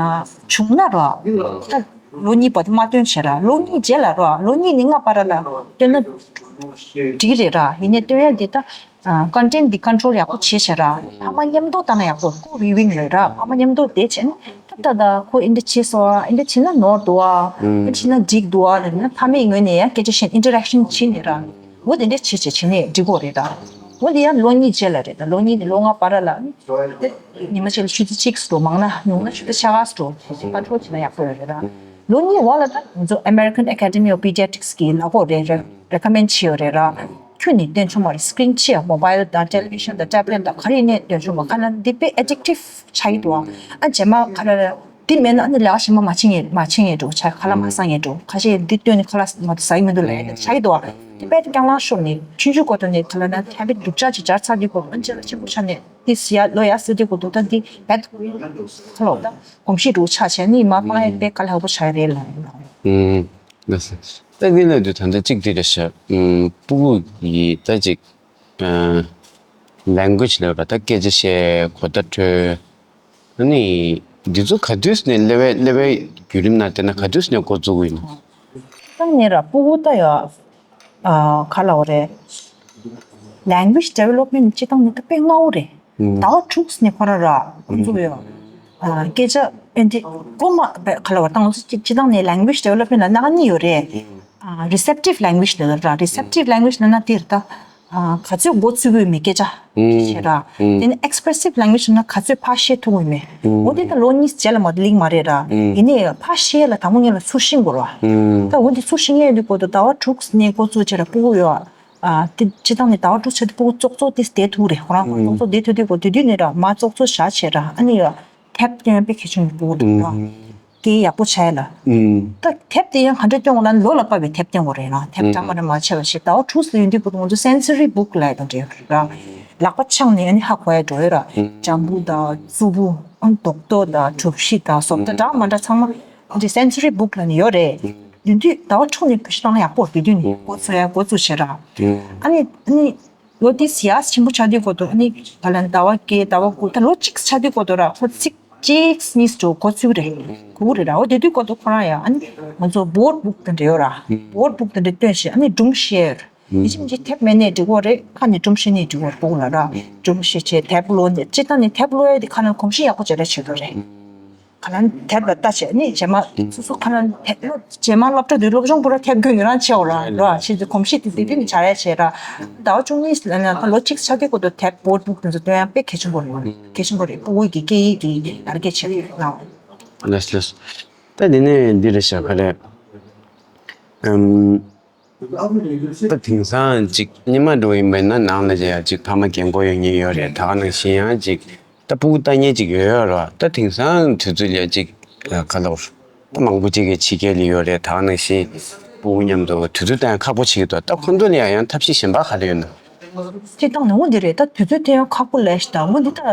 བྱུང་ན་ར། ད་ལོ་གཉིས་བར་དུ་མ་སྟོན་བྱས་ར། ལོ་གཉིས་རྗེས་ལ་ར། ལོ་གཉིས་ནས་ལྔ་བར་ལ་སྟོན་ན་འགྲིག་རེད་ར། ཡིན་ནའི་སྟོན་ཡ་འདི་ད་ཀོན་ཊེན་ཊི་འདི་ཀོན་ཊོལ་ཡག་པོ་བྱས་བྱས་ར། ཕ་མ་མཉམ་དུ་བལྟས་ན་ཡག་པོ། ཀོ་བིའུ་ཝིང་རེད་ར། ཕ་མ་མཉམ་དུ་བསྡད་བྱས་ན་ད་ད་ད་ཁོ་འདི་འདྲ་བྱས་སོང་ཨ། འདི་འདྲ་བྱས་ན་ནོར་འདུག་ཨ། འདི་འདྲ་བྱས་ན་འགྲིག་འདུག་ཨ་ལབ་ན་ཕ་མའི་ངོས་ནས་ཡང་སྐད་ཆ་བཤད། ཨིན་ཊར་ཨེག་ཤན་བྱས་ནས་ར། འོ་དེ་འདྲ་བྱས་བྱས་བྱས་ནས་འགྲིག་གི་རེད་ར། འོ་དེ་ཡང་ལོ་གཉིས་རྗེས་ལ་རེད། ད་ལོ་གཉིས་ནས་ལོ་ལྔ་བར་ལ་ཉི་མ་གཅིག་ལ་ཆུ་ཚོད་གཅིག་འགྲོ། མང་ན་ཉུང་ན་ཆུ་ཚོད་ཕྱེད་ཀ་འགྲོ། ཀོན་ཊོལ་བྱས་ན་ཡག་པོ་ཡོད་རེད་ར། ལོ་གཉིས་བར་ལ་ད་ང་ཚོ་American Academy of Pediatrics གིས་ལབ་ཡོད་རེད། རེ་ཀོ་མེན་ཌི་བྱས་ཡོད་རེད་ར། ཁྱོན་ནས་སྟོན་ཆོག་མ་རེད། སི་ཀི་རིན་ཆེ་ཡ་མོ་བྷེལ་དང་ཊེ་ལི་བི་ཤན་དང་ཊེབ་ལེཊ་དང་ག་རེ་ཡིན་ནའི་སྟོན་ཆོག་མ། ག་ལ་འདི་དཔེ་ཨེ་ཌིག་ཊིབ་ཆགས་ཀྱི་འདུག་ཨ། རྗེས་མ་ག་ལ་འདི་མེད་ན་ཨ་ནི་ལས་ཀ་གཞན་པ་མ་བྱེད་མཁན་མ་བྱེད་མཁན་འགྲོ། ཆ་ཁ་ལག་མ་ཟ་མཁན་འགྲོ། ཁ་ཤས་འདི་བཏོན་ནས་ཁ་ལག་མ་ཟ་གི་མི་འདུག་ལབ་ཡ་ཆགས་ཀྱི་འདུག་ཨ། དེ་དཔེ་རྐྱང་ལངས་ཤོར་ནས་ཆུང་ཆུང་སྒང་ནས་ག་ལ་ན་ཧེ་བིཊ་སྡུག་ཅག་ཅིག་སྦྱར་ཚར་དུས་སྐོར་ཨ་ནི་རྗེས་ལ་ཆེན་པོ་ཆགས་ནས་དེ་ཟ་ཡ་ལོ་ཡ་ཟེར་དུས་སྐོར་དུ་ད་འདི་བེད་ཁ་ལོ་ད་གོམས་གཤིས་འདྲ་བོ་ཆགས་བྱས་ནི་མ་སྤང་ཡ་དཔེ་དཀའ་ལས་ཁག་པོ་ཆགས་ཡ་རེད་ལབ་ཡ། ཨུམ། ལགས་སོ། ད་འདི་ལབ་དུས་ད་ལྟ་གཅིག་འདི་རེད་ཤག་ཨུམ། སྤུ་གུ་ཡི་ད་ཅིག་ཨ་ལེང་གུ་ཨེཇ་ལབ་པ་ད་སྐད་ཆ་བཤད། གོ་བརྡ་འཕྲོད། ཨ་ནི་འདི་ཚོ་ག་དུས་ནས་ཀླད་པའི་ཀླད་པའི་བརྒྱུད་རིམ་ནང་བལྟས་ན་ག་དུས་ནས་འགོ་བཙུགས་ཀྱི་ཡིན་ནམ། སྟེང་ནས་ར་སྤུ་གུ་ད་ཡ་ཨ་ག་ལབ་དགོས་རེད། ལེང་གུ་ཨེཇ་ཌི་ཝེ་ལོབ་མེན་ཊི་སྤྱིར་བཏང་ནས་ད་དཔེ་སྔ་བོ་རེད། ཟླ་བ་དྲུག་ནས་ཁོ་རང་ར་འགོ་འཛུགས་ཡོད། ཨ་སྐད་ཆ་ཨེ་འདྲ་གོ་མ་ག་ལབ་དགོས་རེད། ད་ང་ཚོ་སྤྱིར་བཏང་ནས་ལེང་གུ་ཨེཇ་ཌི་ཝེ་ལོབ་མེན་ཊི་ལ་སྣ་ཁ་གཉིས་ཡོད་རེད། ཨ་རི་སེབ་ཊིབ་ལེང་གུ་ཨེཇ་ལབ་ར། རི་སེབ་ཊིབ་ལེང་གུ་ཨེཇ་ལབ་ན་དེ་རེད་ད། ཨ་ག་ཚོད་འགོ་ཚུགས་ཀྱི་ཡོད་མེད་སྐད་ཆ་ཨུམ་བཤད་ར། ཨུམ། དེ་ནས་ཨེགས་པི་རེ་སིབ་ལེང་གུ་ཨེཇ་ལབ་ན་ག་ཚོད་ཕར་བཤད་ཐུབ་ཀྱི་ཡོད་མེད། ཨུམ། འོ་དེ་ད་ལོ་གཉིས་རྗེས་ལ་མ་གཏོགས་ལེགས་མ་རེད་ར། ཨུམ། ཡིན་ནའི་ཕར་བཤད་ལ་དང་པོ་ཉིད་ལ་ཚུར་ཤེས་དགོས་ར། ཨུམ། ད་འོ་དེ་ཚུར་ཤེས་མཁན་ཡོད་དུས་སྐབས་དུ་ཟླ་བ་དྲུག་ནས་འགོ་བཙུགས་བྱས་ར་སྤུ་གུ་ཡོད། ཨ་དེ་སྤྱིར་བཏང་ནས་ཟླ་བ་དྲུག་ཆགས་དུས་སྤུ་གུ་ཙོག་ཙོག་དེ་བསྡད་ཐུབ་རེད། ཁོ་རང་ཁོ་ཙོག་ཙོག་བསྡད་ཐུབ་དུས་སྐབས་དེ་དུས་ནས་ར་མར་ཙོག་ཙོག་བཞག་བྱས་ར། ཨ་ནི་ཡ་དེབ་སྟོན་དཔེ་གལ་ཆེན་པོ་འདུག་ར། ཨུམ། སྐད་ཡག་པོ་བྱས་ལ། ཨུམ། ད་དེབ་དེ་ཡང་ག་འདྲ་སྟོན་དགོས་ལབ་ན་ལོ་ལ་དཔག་པའི་དེབ་སྟོན་དགོས་རེད་ལ། དེབ་ཨུམ། འདྲ་མ་འདྲ་མ་བྱས་པ་ཞིག་ཟླ་བ་དྲུག་ཙམ་ཡིན་དུས་སྐབས་ང་ཚོ་སེན་སོ་རི་བུག་ལབ་ཡ་དང་འབྲེལ་ཡོད་རེད་ར། ལག་པ་འཆང་ནས་ཨ་ནི་ཧ་གོ་ཡ་འགྲོ་ཡོད་ར། ཨུམ། ལྗང་བུ་དང་གཙོ་བོ་ཨ་ནི་རྡོག་རྡོག་དང་གྲུ་བཞི་དང་བཟོ་ལྟ་འདྲ་མ་འདྲ་ཚང་མ་ཨ་འདྲ་སེན་སོ་རི་བུག་ལབ་ནས་ཡོད་རེད། ཨུམ། དེ་དུས་ཟླ་བ་དྲུག་ནས་བེད་སྤྱོད་བཏང་ན་ཡག་པོ་རེད། དེ་དུས་ནས་འགོ་ཚུགས་ཡ་འགོ་ཚུགས་བྱས་ར། ཨུམ། ཨ་ནི་ཨ་ནི། ལོ་དེ་ཡར་ཆེན་པོ་ཆགས་དུས་སྐབས་དུ་ཨ་ནི་ག་ལ་ཟླ་བ་བརྒྱད་ཟླ་བ་དགུ་ད་ལོ་གཅིག་ཆགས་དུས་སྐབས་དུ་ར་ཁོ་ཚིག་གཅིག་གཉིས་འགྲོ་འགོ་ཚུགས་རེད། གོ་གི་རེད་ར། འོ་དེ་དུས་སྐབས་དུ་ཁོ་རང་ཡང་ཨ་ནི་ང་ཚོ་བོར་ཌི་བུག་དེ་འདྲ་ཡོད་ར། བོར་ཌི་བུག་དེ་འདྲ་སྟོན་བྱས་ཨ་ནི་སྒྲུང་བཤད། ཡིན་གཅིག་མིན་གཅིག་དེབ་མེད་ནའི་འགྲིག་གི་རེད། ཁ་ནས་སྒྲུང་བཤད་ནའི་འགྲིག་གི་རེད། གོ་གི་ལ་ར། སྒྲུང་བཤད་བྱས་དེབ་ཀློག་ནས་སྤྱིར་བཏང་ནས་དེབ་ཀློག་ཡ་དེ་ཁ་ནང་གོམས་གཤིས་ཡག་པོ་ཅིག་རེད་བྱེད་དགོས་རེད། ཁ་ལན་དེབ་ལ་ལྟ་བྱས་ནི་རྗེས་མ་སོ་སོ་ཁ་ལན་དེབ་རྗེས་མ་སློབ་གྲྭ་དུས་སློབ་སྦྱོང་པུ་ར་དེབ་སྐྱོན་ཡོད་རང་ཆེ་བ་ར་ར་བྱེད་དུས་གོམས་གཤིས་དེ་དེ་དུས་ནི་བྱ་ཡ་བྱས་ར། ཟླ་བ་བཅུ་གཉིས་ལ་ནི་ལོ་གཅིག་ཆགས་དུས་སྐོར་དུ་དེབ་བོར་ཌི་བུག་དེ་ཚོ་སྟོན་ཡ་དཔེ་གལ་ཆེན་པོ་རེད། གལ་ཆེན་པོ་རེད། སྤུ་གུ་གི་སྐད་ཡིག་གི་ཡར་རྒྱས་ཆེ་རུ་གནང་བ། ལགས་ལགས། ད་འདི་ནས་འདི་རེད་ཤག་ག་རེ། ཨམ། ད་དེང་སང་ཅིག་སྔོན་མ་འདྲ་བོ་ཡིན་པ་ཡིན་ན་ནང་ལ་ཡ་ཅིག་ཕ་མ་རྒན་གོག་ཡོད་མཁན་ཡོད་རེད། ད་ག་ནང་བཞིན་ཡང་ཅིག་ ད་སྤུ་གུ་ལྟ་མཁན་ཅིག་ཡོད་ཡོད་ར། ད་དེང་སང་དུས་ཚོད་ལ་ཅིག་ག་ལབ། ད་མང་པོ་ཅིག་གིས་ཕྱི་རྒྱལ་ལ་ཡོད་རེད། ད་ག་ནང་བཞིན་སྤུ་གུ་མཉམ་དུ་དུས་ཚོད་བཏང་ཁག་པོ་བྱེད་ཀྱི་འདུག་ད་ཁོ་ཚོ་ལ་ཡང་ཡང་ཐབས་ཤེས་གཞན་པ་ག་རེ་ཡོད་ན། སྤྱིར་བཏང་ནས་འོ་འདི་རེད། ད་དུས་ཚོད་བཏོན་ཡང་ཁག་པོ་ལས་ཤི། ད་འོ་འདི་ད་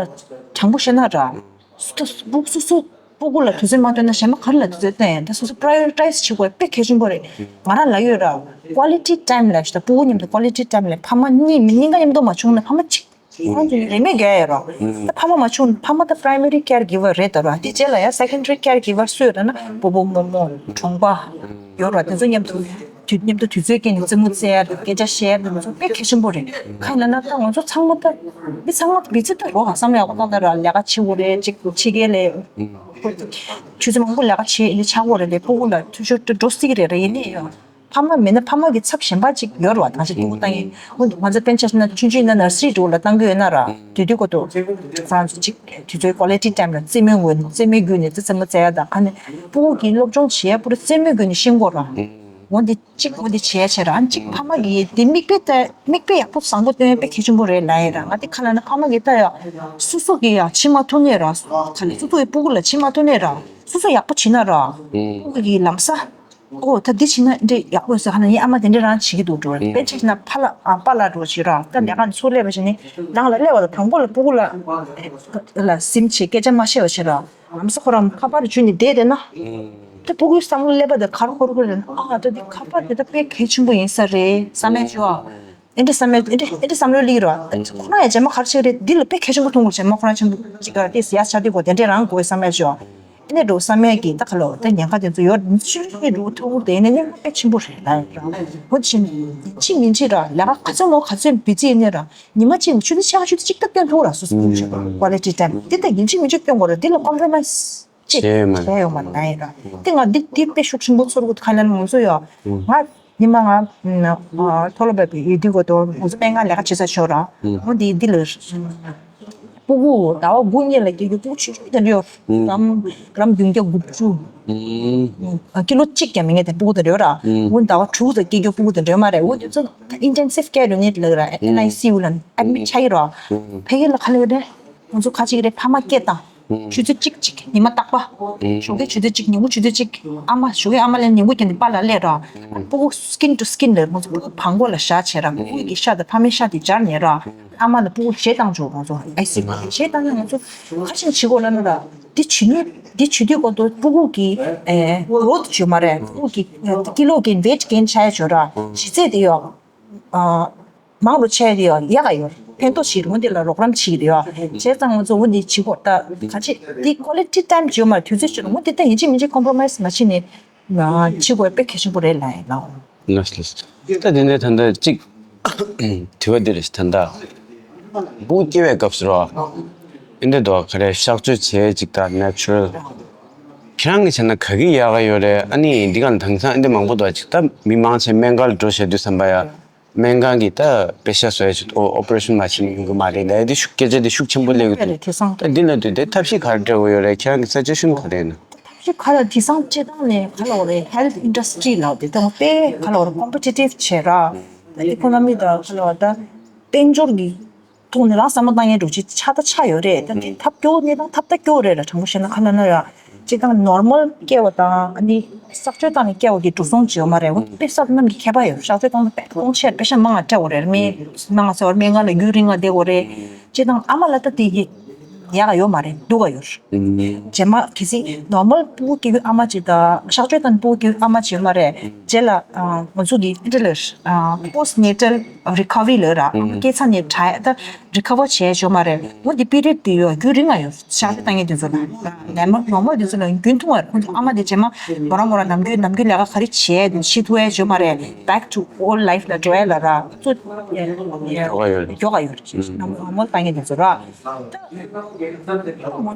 དྲང་པོ་བཤད་ན་ར། སུ་ད་སྤུ་སུ་སུ་སྤུ་གུ་ལ་དུས་ཚོད་མ་བཏོན་ན་གཞན་པ་ག་རེ་ལ་དུས་ཚོད་བཏོན་ཡང་ད་སོ་སོ་prioritize་བྱེད་དགོས་དཔེ་གལ་ཆེན་པོ་རེད། ང་རང་ལ་ཡོད་ར། quality time་ལས་ཤི། ད་སྤུ་གུ་མཉམ་དུ་quality time་ལས་ཕ་མ་གཉིས་མི་གཉིས་ཀ་མཉམ་དུ་མ་བྱུང་ན་ཕ་མ་གཅིག་ཁོང་ཚོ་རིན་མེད་རྒྱག་ཡ་རོ། ད་ཕ་མ་མ་བྱུང་ཕ་མ་ད་primary caregiver་རེད་ད་རོ། དེ་རྗེས་ལ་ཡ་secondary caregiver་སུ་ཡོད་ད་ན་སྤོ་བོ་རྨོ་མོ་གྲོང་པ་ཡོད་རོ། དེ་ཚོ་མཉམ་དུ་དུས་མཉམ་དུ་དུས་ཚོད་སྐྱེལ་ནས་རྩེད་མོ་རྩེ་ཡ་དང་སྐད་ཆ་བཤད་ཡ་དང་ཚོ་དཔེ་གལ་ཆེན་པོ་རེད། ཁ་ཡིན་ན་ད་ང་ཚོ་ཚང་མ་ད་མི་ཚང་མ་མི་ཚེ་ད་རོ་ཧ་བསམ་ཡག་པོ་བཏང་ད་རོ། ལས་ཀ་བྱེད་དགོས་རེད། ཅིག་ཕྱི་རྒྱལ་ལས་ཆུ་ཚོད་མང་པོ་ལས་ཀ་བྱེད་ཡིན་ཆགས་དགོས་རེད། ལས་སྤོ་བོ་ལ་འཐུས་ཤོར་ད་འགྲོ་སྲིད་ཀྱི་རེད་ར། ཡིན་ནའི་ཡོད། ཕ་མ་མེད་ན་ཕ་མ་གི་ཚབ་གཞན་པ་ཅིག་ཡོད་རེད་བ། ད་ཅིག་སྤུ་གུ་བཏང་ཡིན། འོ་འདི་ང་ཚོ་དཔེར་ན་ཆ་བཞག་ན་ཆུང་ཆུང་ཡིན་ན་nursery་འགྲོ་ལ་བཏང་གི་ཡོད་ན་ར། དེ་དུས་གོ་ཏོ་ཁོ་རང་ཚོ་ཅིག་དུས་ཚོད་quality time་ལ་རྩེད་མོའི་ངོས་ནས་རྩེད་མོའི་བརྒྱུད་ནས་རྩེད་རྩེད་མོ་རྩེ་ཡ་དང་། ཁ་ནས་སྤུ་གུ་གི་སློབ་སྦྱོང་བྱེད་ཡ་པུ་ར་རྩེད་མོའི་བརྒྱུད་ནས་ཤེས་དགོས་ར། འོ་འདི་གཅིག་འོ་འདི་བྱས་བྱས་ར། ཨ་གཅིག་ཕ་མ་གི་དེ་མིག་དཔེ་ལྟ་མིག་དཔེ་ཡག་པོ་བཟང་པོ་སྟོན་ཡ་དཔེ་གལ་ཆེན་པོ་རེད་ལབ་ཡ་ར། ང་དེ་ཁ་ལ་ན་ཕ་མ་གི་ལྟ་ཡ་སོ་སོ་གི་ཡ་བྱེད་མ་ཐུབ་ནས་ར། ཁ་ནས་སོ་སོ་གི་སྤུ་གུ་ལ་བྱེད་མ་ཐུབ་ནས་ར། སོ་སོ་ཡག་པོ་བྱེད་ན་ར། སྤུ་གུ་གི་ལམ་སང་། ཨོ་ད་འདི་བྱས་ན་འདི་ཡག་པོ་ཟེར་ཧ་ན་ཡིན། ཨ་མ་དེ་འདྲ་རང་བྱེད་ཀྱི་འདུག་འགྲོ་རེད། དཔེ་ཆ་ན་ཕ་ལ་ཨ་པ་ལ་འགྲོ་བྱེད་ར། ད་ལས་ཀ་ཚུར་སླེབས་པ་བྱས་ནས་ནང་ལ་སླེབས་པ་དང་དང་པོ་ལ་སྤུ་གུ་ལ་ལ་སིམ་བྱེད་སྐད་ཆ་མ་བཤད་པ་བྱེད་ར། ཨམ་ས་ཁོ་རང་ཁ་པར་བརྒྱུད་ནས་བསྡད་བསྡད་ན། ད་སྤུ་གུའི་བསམ་བློ་སླེབས་པ་དང་གར་ཧོར་ཧོར་རེད་ན། ཨ་ད་འདི་ཁ་པར་དེ་ད་དཔེ་གལ་ཆེན་པོ་ཡིན་ས་རེད་བསམ་ཡ་བྱུང་ཨ། ཨེ་འདྲ་བསམ་ཡ་ཨེ་འདྲ་ཨེ་འདྲ་བསམ་བློ་སླེབས་ཀྱི་ར། ཁོ་རང་ཡང་རྗེས་མ་གར་ཆགས་རེད། འདི་ལ་དཔེ་གལ་ཆེན་པོ་མཐོང་དགོས། རྗེས་མ་ཁོ་རང་ཆེན་པོ་ཅིག་ག་དེ་ཡ་ཆ་དེ་དགོས་དེ་འདྲས་རང་དགོས་བསམ་ཡ་བྱུང་ཨ། ཨེ་ནས་འགྲོ་བསམ་ཡས་ཀྱི་ད་ག་ལོ་ད་ཉེན་ཁ་དེ་ཚོ་ཡོད་ཤུལ་ནས་འགྲོ་ཐུབ་དེ་ནས་གནས་དཔེ་ཆེན་པོ་རེད་ལ། ཧོ་ཆེ་ནས་ཡིན་གཅིག་མིན་གཅིག་ར་ལས་ཀ་ག་ཚོད་མོ་ག་ཚོད་བི་ཛི་ཡིན་ནས་ར་ཉི་མ་གཅིག་ནས་ཆུ་ཚོད་ཕྱེད་ཀ་ཆུ་ཚོད་གཅིག་ལྟར་སྟོན་ཐུབ་ར། སོ་སོ་སྐྱིད་ཤོད་quality time་དེ་ད་ཡིན་གཅིག་མིན་གཅིག་སྟོན་དགོས་ར། འདི་ལ་compromise་ཅིག་བྱས་ཡོད་མ་རེད། བྱས་ཡོད་མ་རེད་ལ་ཡིན་ར། དེ་ང་འདི་འདི་དཔེ་ཤུགས་ཆེན་པོ་ཚོར་གི་ཁ་ལན་ང་ཚོ་ཡོད་ང་ཉི་མ་ང་མཐོ་སློབ་པའི་ཡོད་དུས་གོ་ཏོ་ང་ཚོ་སྨན་ཁང་ལས་ཀ་བྱེད་ས་ཤོར་ར། ང་འདི་འདི་ལ། སྤུ་གུ་ཟླ་བ་དགུ་གཉིས་ལ་སྐྱེ་རྒྱུ་སྤུ་གུ་ཆུང་ཆུང་དེ་འདྲ་ཡོད། གྲམ་གྲམ་བདུན་བརྒྱ་དགུ་བཅུ། ཀི་ལོ་གཅིག་ཀྱང་མི་ངེས་དེ་སྤུ་གུ་དེ་འདྲ་ཡོད་ར། འོ་ཟླ་བ་དྲུག་ཙམ་སྐྱེ་རྒྱུ་སྤུ་གུ་དེ་འདྲ་ཡོད་མ་རེད། འོ་དེ་ཚོ་intensive care unit་ལ་ར་ཨེན་ཨའི་སི་ཡུ་ལ་admit་ཆགས་ཀྱི་ར། ཕ་གི་ལ་ག་ལེ་རེད། ང་ཚོ་ཁ་ཅིག་རེད་ཕ་མ་སྐད་བཏང་། ཆུ་ཚོད་གཅིག་གཅིག་ཉི་མ་རྟག་པ། ཞོགས་ཀའི་ཆུ་ཚོད་གཅིག་ཉིན་གུང་ཆུ་ཚོད་གཅིག་ཨ་མ་ཞོགས་ཀའི་ཨ་མ་ལན་ཉིན་གུང་ཁྱེར་ནས་པཱ་ལགས་སླེབས་ར། སྤུ་གུ་skin to skin་ལ་ང་ཚོ་སྤུ་གུ་བང་མགོ་ལ་བཞག་བྱས་ར། སྤུ་གུ་གི་ཤ་དང་ཕ་མའི་ཤ་དེ་སྦྱར་ནས་ར། ཨ་མ་ལ་སྤུ་གུ་གཞས་བཏང་ཆོག་ང་ཚོ་ཨའི་སི་ཡུ་གཞས་བཏང་ན་ང་ཚོ་ག་ཅིག་བྱེད་དགོས་ལབ་ན་ར། འདི་བྱེད་ནུས་འདི་བྱེད་དུས་གོ་ཏོ་སྤུ་གུ་གི་growth་བྱུང་མ་རེད། སྤུ་གུ་གི་ཀི་ལོ་གི་weight gain་ཆགས་ཡ་བྱོས་ར། གཞི་རྩའི་དེ་ཡོད། མང་རུ་ཆེ་རེད་ཡ་ག་ཡོད། ཕན་ཐོགས་ཤིག་རེད། འོ་འདི་ལ་རོགས་རམ་བྱེད་ཀྱི་རེད་ཡ། བྱས་ཙང་ང་ཚོ་འོ་འདི་བྱེད་དགོས། ད་ག་ཅི་འདི་quality time་བྱེད་མ་དུས་ཚོད་ཤོར་འོ་འདི་ད་ཡིན་གཅིག་མིན་གཅིག་compromise་མ་བྱེད་ནས་བྱེད་དགོས་དཔེ་གལ་ཆེན་པོ་རེད་ལ་ཡ་ལ། ལགས་ལགས། ད་དེ་ནས་ད་ལྟ་གཅིག་དྲི་བ་འདི་རེད། ད་ལྟ་བུ་སྐྱེ་བའི་སྐབས་སུ་རོ། ཨེ་འདྲ་འདུག་ག་རེ་གཤག་བཅོས་བྱེད་ཅིག་ད་natural་ཁྱེད་རང་གི་བྱས་ན་ག་གི་ཡག་ག་ཡོད་རེད། ཨ་ནི་འདི་ག་དེང་སང་ཨེ་འདྲ་མང་པོ་འདུག་ཅིག་ད་མི་མང་ཆེ་སྨན་ཁང་ལ་འགྲོ་བྱས་དུས་ཙམ་པ་ཡ། སྨན་ཁང་གིས་ད་པེ་ཤ་བཟོ་ཡ་ཆེད་དུ་ཨོ་པ་རེ་ཤོན་མ་བྱེད་ན་ཡོང་གི་མ་རེད་ལབ་ཡ་དེ་ཤུགས་སྐད་ཆ་དེ་ཤུགས་ཆེན་པོ་སླེབས་ཀྱི་འདུག་དེ་ལ་དུས་དེ་ཐབས་ཤེས་ག་རེ་སྤྲད་དགོས་ཡོད་རེད། ཁྱེད་རང་གི་suggestion་ག་རེ་ཡིན་ན། ཐབས་ཤེས་ག་ལ་དེང་སང་སྤྱིར་བཏང་ནས་ག་ལ་བ་རེད། health industry་ལ་དེ་དང་དཔེ་ག་ལ་བ་རེད། competitive་བྱེད་ར་ད་economy་ད་ག་ལ་བ་ད་དཔལ་འབྱོར་གྱི་ཐོག་ནས་རང་བསམ་བློ་བཏང་ཡས་འགྲོ་ཆེ་ཆགས་ད་ཆགས་ཡོད་རེད། ད་དེ་ཐབས་སྐྱོ་གནས་སྟངས་ཐབས་ད་སྐྱོ་རེད་ལ་དྲང་པོ་བཤད་ན་ག་ལ་ན་ཡ། སྤྱིར་བཏང་normal་སྐྱེ་བ་དང་ཨ་ནི་གཤག་བཅོས་བཏང་ནས་སྐྱེ་བ་གི་འགྲོ་སོང་བྱེད་ཡོད་མ་རེད། འོ་དཔེ་ས་རྣམས་ཀྱི་ཁྱད་པར་ཡོད། གཤག་བཅོས་བཏང་ན་དཔེ་ཐོང་ཆེར་པེ་ཤ་མང་ང་སྤྲད་དགོས་རེད། སྨན་མང་ང་ཟེར་བར་སྨན་ཁང་ལ་རྒྱུན་རིང་ང་བསྡད་དགོས་རེད། སྤྱིར་བཏང་ཨ་མ་ལ་ད་དེ་ཡི་ཡག་ག་ཡོད་མ་རེད། སྡུག་ག་ཡོད། རྗེས་མ་གལ་སྲིད་normal་སྤུ་གུ་སྐྱེ་རྒྱུ་ཨ་མ་ཅིག་དང་གཤག་བཅོས་བཏང་སྤུ་གུ་སྐྱེ་རྒྱུ་ཨ་མ་ཅིག་ཡོད་མ་རེད། རྗེས་ལ་ང་ཚོ་གི་ཨེ་འདྲ་ལ་post natal recovery་ལ་ར་ཨ་མ་སྐྱེས་ཚར་ནས་དྲག་ད་recover་བྱས་ཡོད་མ་རེད། འོ་འདི་period་དེ་ཡོད་རྒྱུན་རིང་ང་ཡོད། གཤག་བཅོས་བཏང་མཁན་དེ་ཚོ་ལ་ནད་མ་ནོར་མ་དེ་ཚོ་ལ་རྒྱུན་ཐུང་བ་ཁོང་ཚོ་ཨ་མ་དེ་རྗེས་མ་མོ་རང་མོ་རང་ནམ་རྒྱུན་ནམ་རྒྱུན་ལས་ཀ་ག་རེ་བྱས་དེ་ཤི་ཐུབ་ཡ་ཡོད་མ་རེད། back to old life་ལ་འགྲོ་ཡ་ལ་ར་ཚོ་ཡོད་ག་ཡོད་རེད། ནོར་མ་བཏང་མཁན་དེ་ཚོ་ར་ད་ང་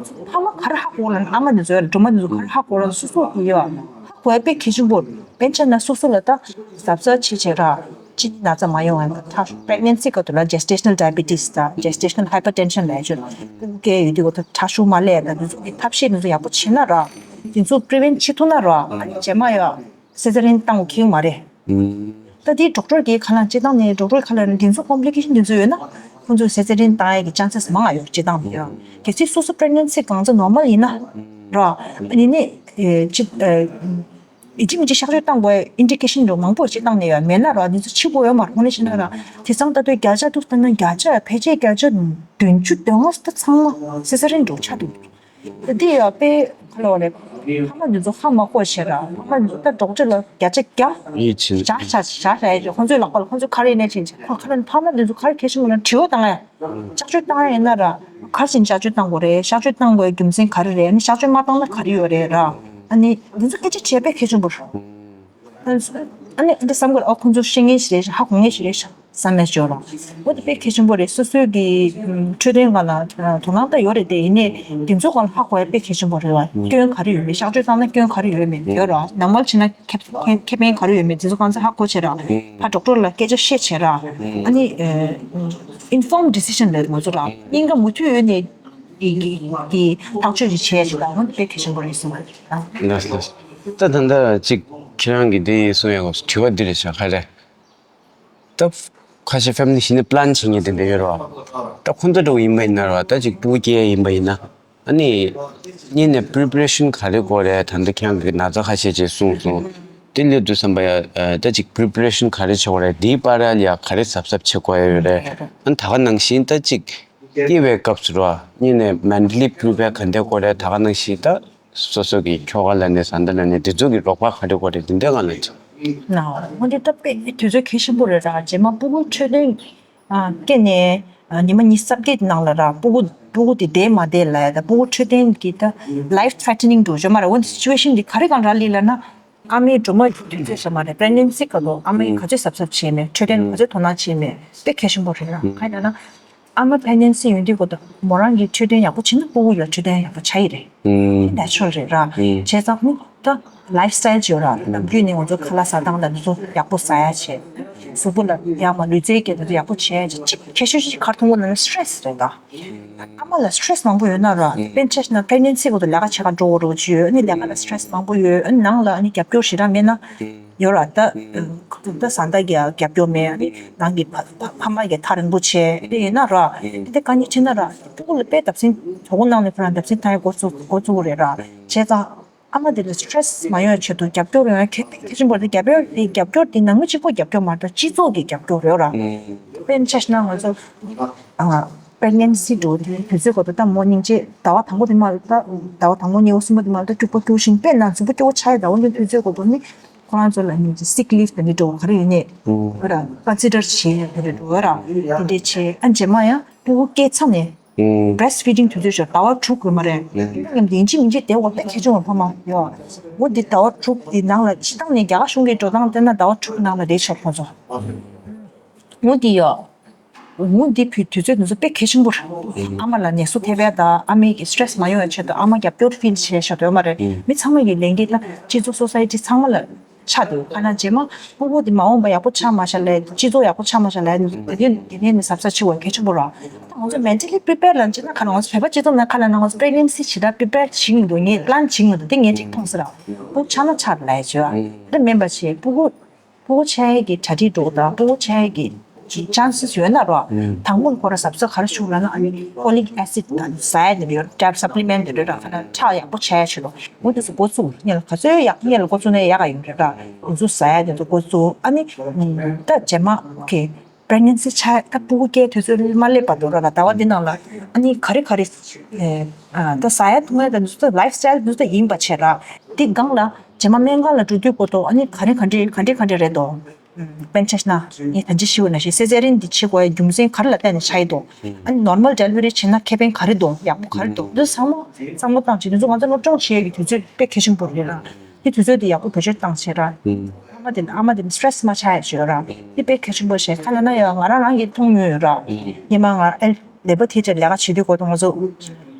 ཚོ་ཕ་མ་ག་རེ་ཧ་གོ་ལ་ཨ་མ་དེ་ཚོ་ཡ་སྒྲོལ་མ་དེ་ཚོ་ག་རེ་ཧ་གོ་ལ་སོ་སོ་གི་ཡོད་ཧ་གོ་ཡ་དཔེ་གལ་ཆེན་པོ་རེད། དཔེ་ཆ་ན་སོ་སོ་ལ་ད་གཟབ་གཟབ་བྱེད་བྱེད་ར། སྤྱི་ནད་ན་ཚ་མ་ཡོང་བ་ད་pregnancy་སྐབས་དུ་ལ་gestational diabetes་དང་gestational hypertension་ལབ་ཡ་ཅིག་སྤུ་གུ་སྐྱེ་ཡོད་དུས་གོ་ད་ཁྲག་ཤུགས་མ་སླེབས་ཡ་ད་དེ་ཚོ་གི་ཐབས་ཤེས་དེ་ཚོ་ཡག་པོ་བྱེད་ན་ར། དེ་ཚོ་prevent་བྱེད་ཐུབ་ན་ར། ཨ་ནི་རྗེས་མ་ཡ་cesarean་བཏང་དགོས་ཁེལ་མ་རེད། ད་དེ་doctor་གི་ཁ་ལ་སྤྱིར་བཏང་ནས་doctor་ཁ་ལ་དེ་ཚོ་complication་དེ་ཚོ་ཡོད་ན་ ཁོང་ཚོས་སེ་སེ་རིན་བཏང་ཡས་ཀྱི་ཅན་སེས་མང་ང་ཡོད་སྤྱིར་བཏང་དུ་ཡོད། གལ་སྲིད་སོ་སོ་པི་རེག་ནན་སི་གང་ཚ་ནོར་མལ་ཡིན་ན་ར། ཡིན་ནའི་ཅི་ཡིན་གཅིག་མིན་གཅིག་གཤག་བཅོས་བཏང་དགོས་ཨིན་ཌི་ཀེ་ཤན་འགྲོ་མང་པོ་ཅིག་བཏང་ནས་ཡོད་མེད་ན་ར། འདི་ཚོ་ཕྱི་པོ་ཡོད་མ་རེད། ཁོང་ནས་ཤེས་ན་ར། དེ་ཚང་ལྟ་དུས་བརྒྱ་ཆ་ཐུག་ལྟ་ན་བརྒྱ་ཆ་ཕལ་ཆེར་བརྒྱ་ཆ་བདུན་ཅུ་དོན་ལྔ་ད་ཚང་མ་སེ་སེ་རིན་འགྲོ་ཆགས་འདུག་འདི་ཡང་དཔེ་ཁ་ལོ་རེད། ཕ་མ་འདི་ཚོ་ཧ་མ་གོ་བྱེད་ར། ཕ་མ་འདི་ཚོ་ད་ཌོག་ཊར་ལ་བརྒྱ་ཆ་བརྒྱ་ཡིད་ཆེས། བཞག་བཞག་བཞག་བཞག་ཡས་ཁོང་ཚོའི་ལག་པ་ལ་ཁོང་ཚོའི་ཁ་རེ་ནས་ཕྱིན་ཆད་ཁོ་ཁ་ལ་ཕ་མ་འདི་ཚོ་ཁ་རེ་ཁེ་ཤི་མོ་ན་དྲི་བ་བཏང་ཡ། གཤག་བཅོས་བཏང་ཡ་ཡིན་ན་ར། ག་རེ་བྱས་ནས་གཤག་བཅོས་བཏང་དགོས་རེད། གཤག་བཅོས་བཏང་དགོས་རྒྱུ་མཚན་ག་རེ་རེད། ཨ་ནི་གཤག་བཅོས་མ་བཏང་ན་ག་རེ་ཡོད་རེད་ར། ཨ་ནི་འདི་ཚོ་སྐད་ཆ་བྱས་དཔེ་གལ་ཆེན་པོ་རེད། ཨ་ནི་འདི་བསམ་དགོས་རེད། ཨ་ཁོང་ཚོ་ཤེས་མཁན་ཞིག་རེད་ཤག་ཧ་གོ་མཁན་ཞིག་རེད་ཤག་བསམ་ནས་བརྗོད་རོགས། འོ་དེ་དཔེ་གལ་ཆེན་པོ་རེད། སོ་སོའི་གི་འཕྲོད་བསྟེན་སྒང་ལ་དོ་སྣང་ད་ཡོད་རེད་དེ། ཡིན་ནའི་དེ་ཚོ་སྒང་ལ་ཧ་གོ་ཡ་དཔེ་གལ་ཆེན་པོ་རེད་བ། སྐྱོན་ག་རེ་ཡོད་མེད། གཤག་བཅོས་བཏང་ན་སྐྱོན་ག་རེ་ཡོད་མེད་ཡོད་ར། ནོར་མལ་བྱས་ན་ཁེ་ཁེ་ཁེ་ཕན་ག་རེ་ཡོད་མེད་དེ་ཚོ་གང་ཚ་ཧ་གོ་བྱེད་ར། ཕར་ཌོག་ཊར་ལ་སྐད་ཆ་བཤད་བྱེད་ར། ཨ་ནི་ཨིན་ཕོརམ་ཌི་སི་ཤན་རེད་ང་ཚོ་ར། སྙིང་ག་མུ་མཐུད་ཡོད་ནས་གི་གི་གི་ཐག་གཅོད་ཅིག་བྱས་ཤིག་ད་ང་དཔེ་གལ་ཆེན་པོ་རེད་གསུངས་པ་རེད། ལགས་ལགས། ད་ད་ལྟ་ཅིག་ཁྱེད་རང་གིས་དེ་གསུང་ཡག་གི་དྲི་བ་འདི་རེད་ཤག་ག་རེ། ད་ཁ་ཤས་ཕེ་མི་ལི་གཞི་ནས་པི་ལན་བྱེད་མཁན་དེ་འདྲ་ཡོད་རེད་བ། ད་ཁོ་ཚོ་འདྲ་བོ་ཡིན་པ་ཡིན་ན་རེད་བ། ད་ཅིག་སྤུ་གུ་སྐྱེ་ཡ་ཡིན་པ་ཡིན་ན། ཨ་ནི་གཉིས་ནས་པི་རི་པེ་རེ་ཤན་ག་རེ་དགོས་རེད། ད་ལྟ་ཁྱེད་རང་གིས་ན་ཚ་ཁ་ཤས་ཅིག་གསུངས་སོང་། དེ་སླེབས་དུས་ཙམ་པ་ཡ་ད་ཅིག་པི་རི་པེ་རེ་ཤན་ག་རེ་བྱེད་དགོས་རེད། དེའི་བར་ལ་ཡ་ག་རེ་གཟབ་གཟབ་བྱེད་དགོས་ཡ་ཡོད་རེད། ཨ་ནི་ད་ག་ནང་བཞིན་ད་ཅིག་སྐྱེ་བའི་སྐབས་སུ་རེད་བ། གཉིས་ནས་མེན་ཊལ་ལི་པི་རི་པེར་ག་འདྲ་དགོས་རེད། ད་ག་ནང་བཞིན་ད། སོ་སོ་གི་ཁྱོ་ག་ལབ་ནས་བཟའ་ཟླ་ལབ་ནས་དེ་ཚོ་གི་རོགས་པ་ག་རེ་དགོས་རེད། དེ་འདྲའི་སྒང་ལ་ཅིག་ན་འོན་ཏེ་ད་དཔེ་དུས་ཚོད་གལ་ཆེན་པོ་རེད་ར། རྗེས་མ་སྤུ་གུ་འཕྲོད་བསྟེན་ཨ་སྐྱེས་ནས་ཨ་ཉི་མ་ཉི་ཤུ་རྩ་བརྒྱད་ནང་ལ་ར་སྤུ་གུ་སྤུ་གུ་དེ་བསྡད་མ་བསྡད་ལ་ད་སྤུ་གུ་འཕྲོད་བསྟེན་གྱི་ད་ལའིཕ་ཐི་རེ་ཊི་ནིང་འགྲོ་ཆོག་མ་རེད། འོན་ཏེ་སི་ཅུ་ཨེ་ཤན་འདི་ག་རེ་སྒང་རག་ལས་ལབ་ན། ཨ་མའི་སྦྲུམ་མའི་དུས་ཚོད་ཟེར་མ་རེད། པི་རེག་ནན་སི་སྐབས་ལ་ཨ་མས་ག་ཚོད་གཟབ་གཟབ་བྱས་མེད། འཕྲོད་བསྟེན་ག་ཚོད་དོ་སྣང་བྱས་མེད། དཔེ་གལ་ཆེན་པོ་རེད་ལ། གང་ཡིན་ན་ཨ་མ་པི་རེག་ནན་སི་ཡོང་དུས་སྐབས་ལ་མོ་རང་གིས་འཕྲོད་བསྟེན་ཡག་པོ་བྱས་ན་སྤུ་གུ་ཡང་འཕྲོད་བསྟེན་ཡག་པོ་ཆགས་ཀྱི་རེད། དེ་ནེ་ཅུ་རལ་རེད་ར། བྱས་ཙང་ནི་ད་ལའིཕ་སི་ཊལ་ཅིག་ཡོད་ར། ནམ་རྒྱུན་ནས་ང་ཚོ་ཁ་ལག་ཟ་སྟངས་དང་དེ་ཚོ་ཡག་པོ་ཟ་ཡ་བྱས། གཟུགས་པོ་ལ་ཡ་མ་ལུས་རྩལ་སྐྱེད་དེ་ཚོ་ཡག་པོ་བྱས་ཡ་བྱས། གཅིག་ཁྱད་ཆོས་ཤིག་ག་རེ་མཐོང་གི་ལབ་ན་སི་ཊེ་རེ་སི་རེད་ད། ཨ་མ་ལ་སི་ཊེ་རེ་སི་མང་པོ་ཡོད་ན་ར། དཔེར་ན་ཆ་བཞག་ན་པི་རེག་ནན་སི་སྐབས་ལ་ལས་ཀ་བྱེད་ག་འགྲོ་དགོས་རེད་པ་ཅིག་ཡོད། ཨ་ནི་ལས་ཀ་ལ་སི་ཊེ་རེ་སི་མང་པོ་ཡོད། ཨ་ནི་ནང་ལ་ཨ་ནི་རྒྱབ་སྐྱོར་ཞེ་དྲག་མེད་ན་ཡོད་ར། ད་ད་བཟའ་ཟླ་གི་རྒྱབ་སྐྱོར་མེད། ཨ་ནི་ནང་གི་ཕ་ཕ་ཕ་མ་གི་ཐག་རིང་པོ་བྱས། ཨ་ནི་ཡིན་ན་ར། དེ་དཀའ་ངལ་འཕྲད་ན་ར། སྤུ་གུ་ལ་དཔེ་བརྡབ་གསིག་གྲོད་ཁོག་ནང་ནས་ཁོ་རང་བརྡབ་གསིག་བཏང་ཡ་འགོ་ཚུགས་འགོ་ཚུགས་རེད་ར། བྱས་ཙང་ཨ་མ་དེ་ལ་སི་ཊེ་རེ་སི་མ་ཡོང་ཡ་ཆེད་དུ་རྒྱབ་སྐྱོར་ཡོང་ཡ་གལ་གལ་ཆེན་པོ་རེད། རྒྱབ་སྐྱོར་དེ་རྒྱབ་སྐྱོར་དེ་ནང་མི་གཅིག་པོ་རྒྱབ་སྐྱོར་མ་རེད། སྤྱི་ཚོགས་ཀྱི་རྒྱབ་སྐྱོར་རེད་ར། དཔེར་ན་ཆ་བཞག་ན་ང་ཚོ་ཨ། པི་རེག་ནན་སི་འགྲོ་དུས་དུས་ཚོད་སྐབས་ལ་ད་མོ་སྙིང་རྗེ་ཟླ་བ་དང་པོ་དེ་མ་ད་ཟླ་བ་དང་པོ་གཉིས་པ་གསུམ་པ་དེ་མ་ད་སྐྱུག་པ་སྐྱུག་བཞིན་དཔེ་ན་གཟུགས་པོ་སྐྱོ་བོ་ཆགས་ཡ། ཟླ་བ་གཉིས་དུས་ཚོད་སྐབས་ལ་ནི་ཁོ་རང་ཚོ་ལ་ནི་སིག་ལིབ་དེ་འདྲ་འགྲོ་ག་རེ་ཡོད་ནས་ར་ཀོན་སི་ཌར་བྱེད་ཡ་དེ་འདྲ་འགྲོ་ར། དེ་འདྲ་བྱེད། ཨ་རྗེས་མ་ཡང་སྤུ་གུ་སྐྱེས་ཚར་ནས་བྷི་རེ་སི་ཊི་ཕི་ཌིང་དུས་ཚོད་ཤོར་ཟླ་བ་དྲུག་ཡོད་མ་རེད། ཡིན་ན་ཡང་ཡིན་གཅིག་མིན་གཅིག་དེ་འོ་དཔེ་གལ་ཆེན་པོ་ཕ་མ་ཡོད། འོ་འདི་ཟླ་བ་དྲུག་དེ་ནང་ལ་སྤྱིར་བཏང་ནས་རྒྱ་གར་གཞུང་གི་འགྲོ་སྟངས་བལྟས་ན་ཟླ་བ་དྲུག་ནང་ལ་བསྡད་ཆོག་ཁོང་ཚོ། འོ་འདི་ཡོད། འོ་འདི་བུ་དུས་ཚོད་དེ་ཚོ་དཔེ་གལ་ཆེན་པོ་རེད། ཨ་མ་ལ་ནད་གསོ་ཐེབས་ཡ་དང་ཨ་མའི་གི་སི་ཊེ་རེ་སི་མ་ཡོང་བའི་ཆེད་དུ་ཨ་མ་རྒྱབ་སྐྱོར་ཕིལ་བྱས་ཤག་ཡོད་མ་རེད། མི་ཚང་མ་གི་ལས་འགན་ད་སྤྱི་ཚོགས་སོ་སའི་ཊི་ཚང་མ་ལ་ཆགས་འདུག་ཁ་ན་རྗེས་མ་སྤུ་གུ་དེ་མ་འོངས་པ་ཡག་པོ་ཆགས་མ་ཤག་ལས་སྤྱི་ཚོགས་ཡག་པོ་ཆགས་མ་ཤག་ལས་དེ་དུས་དེ་ནས་ནི་གཟབ་གཟབ་བྱེད་དགོས་གལ་ཆེན་པོ་རེད། ད་ང་ཚོ་མེན་ཊལ་ལི་པི་རི་པེར་ལ་བྱས་ན་ཁ་ན་ང་ཚོ་བོད་པ་སྤྱི་ཚོགས་ནང་ཁ་ལ་ན་ང་ཚོ་པི་རེག་ནན་སི་ཇི་ལྟར་པི་རི་པེར་བྱེད་ཀྱི་འདུག་ངས་པི་ལན་བྱེད་ཀྱི་འདུག་དེ་ངས་ཅིག་མཐོང་སོང་ར། སྤུ་གུ་ཆགས་ན་ཆགས་ལས་བྱོས་ཨ། དེ་མིན་པ་བྱས་སྤུ་གུ། སྤུ་གུ་ཆགས་ཡས་ཀྱི་གྲ་སྒྲིག་འགྲོ་དང་སྤུ་གུ་ཆགས་ཡས་ཀྱི་ཅན་སེས་ཡོད་ན་རོ། དང་པོ་ཁོ་ར་གཟབ་གཟབ་ག་རེ་བྱུང་ལབ་ན་ཨ་ནི་ཕོ་ལིག་ཨེ་སིད་དང་ཟ་ཡ་དེ་འདྲ་ཡོད་ར། ཊེབ་སབ་ལི་མེན་ཊི་དེ་འདྲ་ར། ཁ་ན་ཁྲག་ཡག་པོ་ཆགས་ཡ་ཆེད་དུ་འོ་དེ་ཚོ་འགོ་བཙུགས། སྔོན་ལ་ག་ཚོད་ཡག་སྔོན་ལ་འགོ་བཙུགས་ན་ཡག་ག་ཡོད་རེད་ར། འོ་ཚོ་ཟ་ཡ་དེ་ཚོ་འགོ་བཙུགས། ཨ་ནི་ད་རྗེས་མ་ཨོ་ཁེ་པི་རེག་ནན་སི་ཆགས་ད་སྤུ་གུ་སྐྱེས་དུས་ཚོད་མ་སླེབས་བར་དུ་ར་ལ་ཟླ་བ་འདི་ནང་ལ་ཨ་ནི་ག་རེ་ག་རེ་ད་ཟ་ཡ་འཐུང་ཡ་ད་འདི་ཚོ་ལའིཕ་སི་ཊལ་འདི་ཚོ་ཡིན་པ་བྱས་ར། དེ་སྒང་ལ་རྗེས་མ་སྨན་ཁང་ལ་འགྲོ་དུས་སྐོར་དུ་ཨ་ནི་ག་རེ་ག་འདྲེ་ག་འདྲེ་ག་འདྲེ་རེད་དོ། དཔེར་ན་ཆ་བཞག་ན་ངས་ད་ཅི་ཞུ་བ་ནང་བཞིན་སེ་ཛེ་རི་ཡན་འདི་བྱེད་དགོས་ཡ་རྒྱུ་མཚན་ག་རེ་ལ་བརྟེན་ནས་ཆགས་ཡི་དོ། ཨ་ནི་ནོར་མལ་ཌེ་ལི་ཝ་རི་བྱེད་ན་ཁེ་ཕན་ག་རེ་འདུག་ཡག་པོ་ག་རེ་འདུག་འདི་ཚང་མ་བསམ་བློ་བཏང་བྱས་དེ་ཚོ་ང་ཚོ་སློབ་སྦྱོང་བྱེད་ཡ་གི་དུས་ཚོད་དཔེ་གལ་ཆེན་པོ་རེད་ར། དེ་དུས་ཚོད་དེ་ཡག་པོ་བེད་སྤྱོད་བཏང་བྱས་ར། ཨ་མ་དེ་ཨ་མ་དེ་སི་ཊེ་རེ་སི་མ་ཆགས་ཡ་བྱས་ར། དེ་དཔེ་གལ་ཆེན་པོ་བྱས་ཁ་ལ་ན་ཡ་ང་རང་རང་གིས་མཐོང་མྱོང་ཡོད་ར། སྔོན་མ་ང་ཨེལ་ལེ་བ་ཐི་ཡེ་ཊར་ལས་ཀ་བྱེད་དུས་སྐོར་དུ་ང་ཚོ་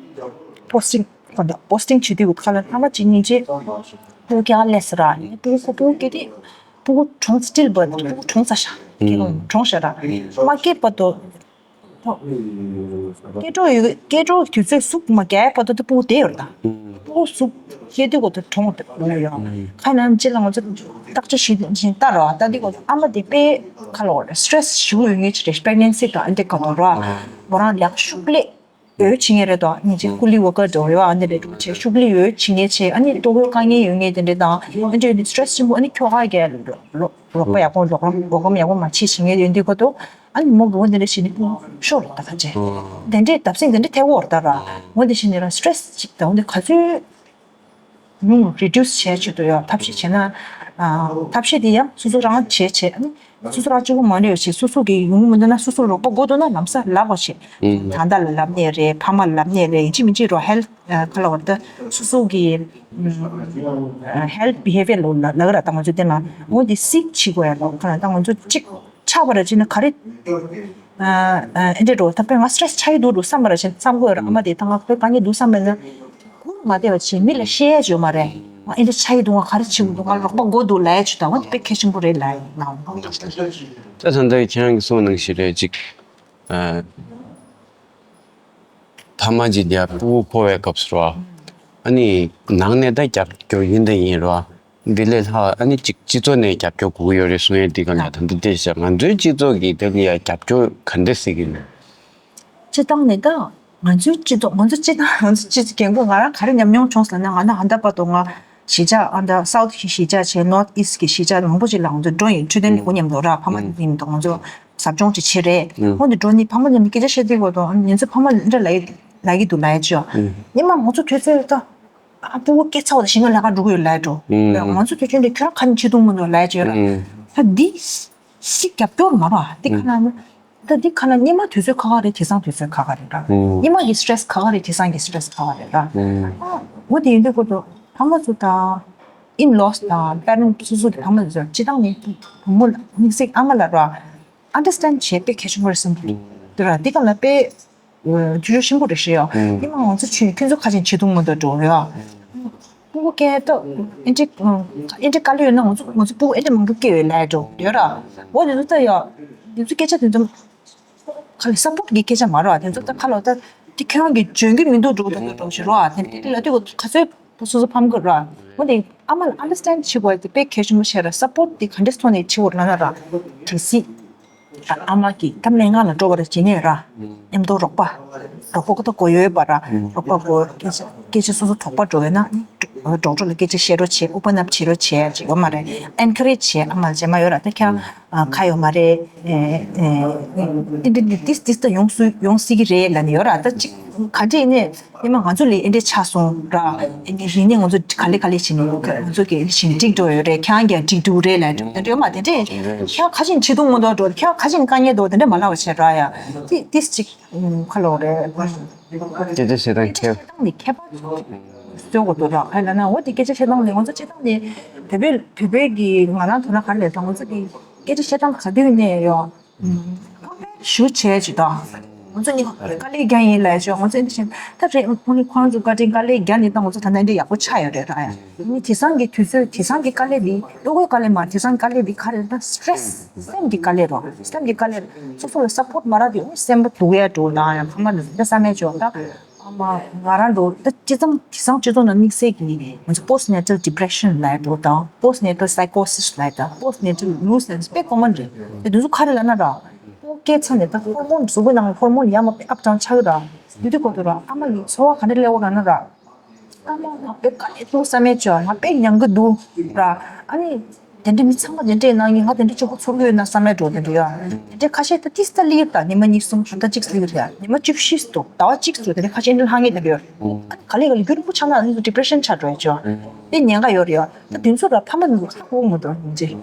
པོ་སི་ཊིང་གོ་འདྲ་པོ་སི་ཊིང་བྱེད་དུས་ཁ་ལ་ཨ་མ་གཅིག་གཉིས་ཀྱིས་སྤུ་གུ་སྐྱེ་ག་སླེབས་སོང་ར། སྤུ་གུ་སྤུ་གུ་སྐྱེས་དུས་སྤུ་གུ་གྲོངས་སི་ཊིལ་བར་སྤུ་གུ་གྲོངས་ཚར་ཤག་གྲོངས་ཤག་ར། མ་སྐྱེས་བར་དུ། སྐྱེ་གྲོགས་ཡོད། སྐྱེ་གྲོགས་དུས་ཚོད་ཟུག་མ་རྒྱག་བར་དུ་དེ་སྤུ་གུ་བསྡད་ཡོད་རེད་ད། སྤུ་གུ་ཟུག་སྐྱེ་དུས་གོ་ད་གྲོངས་བསྡད་ཡོད། ཁ་ནང་ཅི་ལ་ང་ཚོ་བརྟག་དཔྱད་ཞུས་བཞིན་ལྟ་རོགས། ད་འདི་གོ་ད་ཨ་མ་དེ་དཔེ་ཁ་ལོ་རེད། སི་ཊེ་རེ་སི་ཞུ་ཡོད་ངེས་ཅི་རེད། པི་རེག་ནེན་སི་དང་ཨ་འདྲ་ག་དུས་རོ། མོ་རང་ལས་ཤུགས་ལས་འོས་བྱེད་ངེས་རེད་དོ། ངེས་ཅི་ཀུ་ལི་ཝར་ཀར་འགྲོ་ཡོད། ཨ་འདི་རེད་འགྲོ་བྱེད་ཤུགས་ལས་འོས་བྱེད་ངེས་བྱེད། ཨ་ནི་ལྟོ་གོས་དཀའ་ངལ་ཡོད་ངེས་དེ་འདྲ་དང་ཨ་འདྲ་ཡོད་ནི་སི་ཊེ་རེ་སི་ཆེན་པོ། ཨ་ནི་ཁྱོ་ག་གས་རོགས་པ་ཡག་པོ་རོགས་རམ་རོགས་རམ་ཡག་པོ་མ་བྱེད་བྱེད་ངེས་ཡོད་འདི་གོ་ད། ཨ་ནི་མོ་གི་འོ་འདི་འདྲ་བྱེད་ནི་ཤོར་རེད་ད་ཁ་ཅེ། དེ་འདྲའི་བརྡབ་གསིག་དེ་འདྲ་ཐེབས་ཡོད་རེད་ད་ར། འོ་འདི་བྱེད་ནི་ར་སི་ཊེ་རེ་སི་ཅིག་དང་འོ་འདི་ག་ཚོད། ཉུང་རི་ཌིའུ་སི་བྱས་ཆེད་དུ་ཡོད། ཐབས་ཤེས་བྱས་ན། ཨ། ཐབས་ཤེས་དེ་ཡང་སོ་སོ་རང་བྱས་བྱས། ཨ་ནི་སོ་སོ་རང་གཅིག་པུ་མ་ནུས་བྱས། སོ་སོ་གི་ཡོང་གི་མི་འདུག་ན་སོ་སོ་རོགས་པ་དགོས་འདུག་ན་ལམ་སང་ལབ་པ་བྱས། ཨུམ། ད་ལྟ་ལ་ལབ་ནས་རེད། ཕ་མ་ལ་ལབ་ནས་རེད། ཡིན་གཅིག་མིན་གཅིག་རོ་ཧེལ་ཐི་ཨ་ག་ལ་བར་ད་སོ་སོ་གི་ཨ་ཧེལ་ཐི་བི་ཧེ་བི་ཡར་ལ་ལ་ལ་ག་ར་ད་ང་ཚོ་དེ་ལ་འོ་དེ་སིག་བྱེད་དགོས་ཡ་ལ་ག་ར་ད་ང་ཚོ་གཅིག་ཆགས་པ་ར་བྱས་ན་ག་རེ། ཨ་ཨ་ཨེ་འདྲ་འགྲོ་ད་དཔེ་ང་སི་ཊེ་རེ་སི་ཆགས་ཀྱི་འདུག་འགྲོ་བསམ་པ་ར་བྱས་བསམ་དགོས་ར། ཨ་མ་དེ་ད་ང་དཔེ་དཀའ་ངལ་འདུག་བསམ་པ་ན་གུར་མ་བསྡད་པ་བྱས་མི་ལ་བཤད་ཡ་ཡོད་མ་རེད། ང་ཨེ་འདྲ་ཆགས་ཀྱི་འདུག་ང་ག་རེ་བྱེད་དགོས་འདུག་ང་རོགས་པ་དགོས་འདུག་ལབ་ཡ་བྱས། ད་ང་དེ་དཔེ་གལ་ཆེན་པོ་རེད་ལབ་ཡ་ཡིན་ནའང་། ད་ད་ལྟ་ཁྱེད་རང་གིས་གསུངས་ནང་བཞིན་རེད་ཅིག་ཨ། ཕ་མ་གཅིག་དེ་སྤུ་གུ་འཕོ་བའི་སྐབས་སུ་རོ། ཨ་ནི་ནང་ནས་ད་རྒྱབ་སྐྱོར་ཡིན་དང་ཡིན་རོ། འདི་ལས་ལྷག་ཨ་ནི་གཅིག་སྤྱི་ཚོགས་ནས་རྒྱབ་སྐྱོར་དགོས་ཀྱི་ཡོད་རེད་གསུང་ཡས་འདི་ག་ལ་ད་འདི་བལྟས་ཤག་ང་ཚོའི་སྤྱི་ཚོགས་ཀྱིས་དེ་ལ་ཡ་རྒྱབ་སྐྱོར་ག་འདྲ་སེ་གི་ནས། སྤྱི་བཏང་ནས་ད་ང་ཚོའི་སྤྱི་ཚོགས་ང་ཚོ་སྤྱི་བཏང་ང་ཚོ་སྤྱི་ཚོགས་རྒན་རྒོན་ང་རང་ག་རེ་ཉམས་མྱོང་བྱུང་ཟེར་ན། ང་ན་ཧ་ད་པ་དོ་ང་གཞིས་ཆགས་ཨ་ད་སའུ་ཐི་གི་གཞིས་ཆགས་བྱས། ནོར་ཐི་ཨི་སི་ཊི་གི་གཞིས་ཆགས་མང་པོ་ཅིག་ལ་ང་ཚོ་འགྲོ་ཡིན། འཕྲོད་བསྟེན་ལས་ཁུངས་མཉམ་དུ་ར། ཕ་མ་ཡིན་དང་ང་ཚོ་ཟབ་སྦྱོང་ཅིག་བྱེད་རེད། ཧོན་དུ་འགྲོ་ནི་ཕ་མ་མཉམ་དུ་སྐད་ཆ་བཤད་དུས་གོ་དོ་ཉིན་ཚོད་ཕ་མ་འདྲ་ལ་ཡི་ལ་གི་འདུག་ལ་ཡི་ཅོ། ཉི་མ་ང་ཚོ་དུས་ཚོད་ད་ཨ་སྤུ་གུ་སྐྱེ་ཚར་བ་དང་གཞན་ག་ལས་ཀ་འགྲོ་གི་ཡོད་ལ་ཡི་འགྲོ། ང་ཚོ་དུས་ཚོད་འདི་ཁྱོད་རང་ཁ་ནས་བྱེད་ཐུབ་མི་འདུག་ལ་ཡི་ཅོ་ཡོད་ར། ད་འདི་སི་རྒྱབ་སྐྱོར་མ་ར་འདི་ཁ་ན་ད་འདི་ཁ་ན་ཉི་མ་དུས་ཚོད་ཁ་ཁ་རེད། དེང་སང་དུས་ཚོད་ཁ་ཁ་རེད་ར། ཉི་མ་གི་སི་ཊེ་རེ་སི་ཁ་ཁ་རེད། དེང་སང་གི་སི་ཊེ་རེ་སི་ཁ་ཁ་རེད་ར། ཨ་འོ་དེ་ཡིན་དུས་གོ་དོ་ཕ་མ་ཚོ་དང་ཨིན་ལོ་སི་དང་པེ་རེན་ཊི་སོ་སོ་གི་ཕ་མ་ཚོ་སྤྱི་བཏང་ནས་བུ་མོ་ལ་དམིགས་བསལ་ཨ་མ་ལ་ར། ཨན་ཌར་སི་ཊེན་ཌི་བྱེད་དཔེ་གལ་ཆེན་པོ་རེད་བསམ་གྱི་འདུག་ར། འདི་ག་ལ་དཔེ་ཨ་ཇུ་ལུ་ཆེན་པོ་རེད་ཤག་ཡ། ཨུམ། ཉི་མ་ང་ཚོ་ཆུ་ཁྱོད་ཚོ་ཁ་ཆེན་བྱེད་ཐུབ་མི་འདུག་འགྲོ་ཡ། སྤུ་གུ་སྐྱེ་ཏོ་ཨེ་འདྲ་ཨེ་འདྲ་དཀའ་ལས་ཡོད་ན་ང་ཚོ་ང་ཚོ་སྤུ་གུ་ཨེ་འདྲ་མང་པོ་སྐྱེ་ཡོད་ལ་འགྲོ་ཡོད་ར། འོ་དེ་ཚོ་ལྟ་ཡ། དེ་ཚོ་སྐད་ཆ་དེ་ཚོ་ག་ལ་སཔོར་ཊི་གི་སྐད་ཆ་མ་ར། དེ་ཚོ་ད་ཁ་ལོ་ད་དེ་ཁྱོད་རང་གི་འཇོན་གྱི་མི་འདུག་འགྲོ་ད་འགྲོ་ཞེས་ར། དེ་དེ་ལ་དུས་ག་ཚོད། སོ་སོ་ཕམ་གི་ར། འོ་དེ་ཨ་མ་ལ་ཨན་ཌར་སི་ཊེན་ཌི་བྱེད་དགོས་དེ་དཔེ་གལ་ཆེན་པོ་བྱས་ར། སཔོར་ཊི་དེ་ག་འདྲས་ཐོག་ནས་བྱེད་དགོས་ལབ་ན་ར། གལ་སྲིད་ཨ་མ་གིས་ད་སྨན་ཁང་ལ་འགྲོ་བ་ར་བྱེད་ནས་ར། མཉམ་དུ་རོགས་པ། རོགས་པ་ཁོ་ད་དགོས་ཡོད་པ་ར། རོགས་པ་དགོས། སྐད་ཆ་སྐད་ཆ་སོ་སོ་དོགས་པ་འགྲོ་ཡོད་ན་ཌོག་ཊར་ལ་སྐད་ཆ་བཤད་རོགས་བྱེད། ཨོ་པན་ཨབ་བྱེད་རོགས་བྱེད་ཅིག་ཡོད་མ་རེད། ཨེན་ཁ་རེཇ་བྱེད་ཨ་མ་ལ་རྗེས་མ་ཡོད་ར། ད་ཁྱེད་ཨ་ཁ་ཡོད་མ་རེད། ཨེ་ཨེ་འདི་འདི་འདི་ཏིས་ཏིས་ད་ཡོང་སྲིད་ཡོང་སྲིད་ཀྱི་རེད་ལབ་ནས་ཡོད་ར། ད་ཅིག་ག་འདྲས་ནས་ཉི་མ་ང་ཚོ་ལས་ཨེ་འདྲས་ཆགས་སོང་ར། ཨེ་ནི་རིག་གནས་ང་ཚོ་ག་ལེ་ག་ལེ་བྱས་ནས་ང་ཚོ་གི་ཞིང་འགྲིག་འགྲོ་ཡོད་རེད། ཁྱེད་རང་གིས་འགྲིག་འགྲོ་རེད་ལབ་འགྲོ་དེ་འདྲས་ཡོད་མ། དེ་འདྲས་ཁྱེད་རང་ཁ་ཞིག་བྱེད་ཐུབ་མི་འདུག་འགྲོ། ཁྱེད་རང་ཁ་ཞིག་དཀའ་ངལ་འདུག་དེ་འདྲས་མ་ལབ་པ་བྱས་ར། ཡ་ཏིས་ཏིས་ཅིག་ཁ་ལོ་རེད། སྐད་ཆ་བཤད་སྟངས་ཁྱད་སྟངས་ནི་ཁྱད་པར་གསོད་དགོས་འདུག་ར། ག་རེ་ལབ་ན་འོ་དེ་སྐད་ཆ་བཤད་སྟངས་ནི་ང་ཚོ་སྤྱིར་བཏང་ནི་བོད་པའི་བོད་པའི་གི་ང་རང་དོ་སྣང་ག་རེ་ལབ་ད་ང་ཚོ་གི་སྐད་ཆ་བཤད་སྟངས་ག་དུས་ནས་ཡོད། ཕམ་པའི་ཞུ་བྱས་ཅིག་དང་། ང་ཚོ་ནི་དཀའ་ལས་རྒྱག་ཡིན་ལབ་ཅོ། ང་ཚོ་འདི་བཞིན་ད་རེད། ཁོང་ནི་ཁོང་ཚོ་བཀའ་དྲིན་དཀའ་ལས་རྒྱག་ནི་ད་ང་ཚོ་ད་ལྟ་འདི་ཡག་པོ་ཆགས་ཡོད་རེད་ར། ཡ་ནི་དེང་སང་གི་དུས་ཚོད་དེང་སང་གི་དཀའ་ལས་འདི་ལྟོ་གོས་དཀའ་ལས་མ་རེད། དེང་སང་དཀའ་ལས་འདི་ག་རེ་རེད་ད། སི་ཊེ་རེ་སི་སེམས་ཀྱི་དཀའ་ལས་རོ། སེམས་ཀྱི་དཀའ་ལས་རེད། སོ་སོ་ལ་སཔོར་ཊི་མ་རག་དུས་སེམས་པ་སྡུག་ཡ་འགྲོ་ལ་ཡང་ཕ་མ་ལ་འདི་བསམ་མེད་ཅོ་ད། ཨ་མ་ང་རང་འགྲོ་ད་ཅི་ཙམ་དེང་སང་སྤྱི་ཚོགས་ནང་དམིགས་བསལ་གྱི་ང་ཚོ་པོ་སི་ཊི་ནེ་ཊལ་ཌི་པི་རེ་ཤན་ལབ་ཡ་འགྲོ་དང་པོ་སི་ཊི་ནེ་ཊལ་སའི་ཀོ་སིས་ལབ་ཡ་དང་པོ་སི་ཊི་ནེ་ཊལ་ལུ་སི་ནེ་སི་དཔེ་ཀོ་མན་རེད། དེ་དུས་ཚོད་ག་རེ་ལབ་ན་ར། ཁོ་སྐྱེས་ཚར་ནས་ད་ཧོར་མོན་གཟུགས་པོའི་ནང་ཧོར་མོན་ཡར་མར་དཔེ་ཨབ་ཌའུན་ཆགས་ཀྱི་ར། དེ་དུས་གོ་དུས་ར་ཨ་མ་ཡི་ཚོར་བ་ག་འདྲ་སླེབས་འོ་ལབ་ན་ར། ཨ་མ་ང་དཔེ་དཀའ་ལས་ཐུག་བསམ་མེད་ཅོ། ང་དཔེ་མྱང་གི་འདུག་ར། ཨ་ནི་དེ་འདྲ་མི་ཚང་མ་དེ་འདྲའི་ནང་ནི་ང་དེ་འདྲ་གཅིག་པུ་ཚོར་གི་ཡོད་ན་བསམ་མེད་འགྲོ་དེ་འདྲ་ཡོད། དེ་འདྲ་ཁ་ཤས་ད་ཏིས་ད་སླེབས་ད་ཉི་མ་གཉིས་གསུམ་ད་གཅིག་སླེབས་རེད། ཉི་མ་བཅུ་བཞི་འདུག་ཟླ་བ་གཅིག་ཚོ་དེ་འདྲ་ཁ་ཤས་འདྲ་ལྷང་ངེ་དེ་འདྲ་ཡོད། ཨ་ནི་ག་ལེ་ག་ལེ་རྒྱུན་རིང་པོ་ཆགས་ན་ཨ་ནི་ཚོ་ཌི་པི་རེ་ཤན་ཆགས་འགྲོ་ཡ་ཅོ། དེ་ཉེན་ཁ་ཡོད་རེད་ཡོད། ད་དེ་ཚོ་ར་ཕ་མ་ནི་ཧ་གོ་མི་འདུག་ཡིན་ཅེ།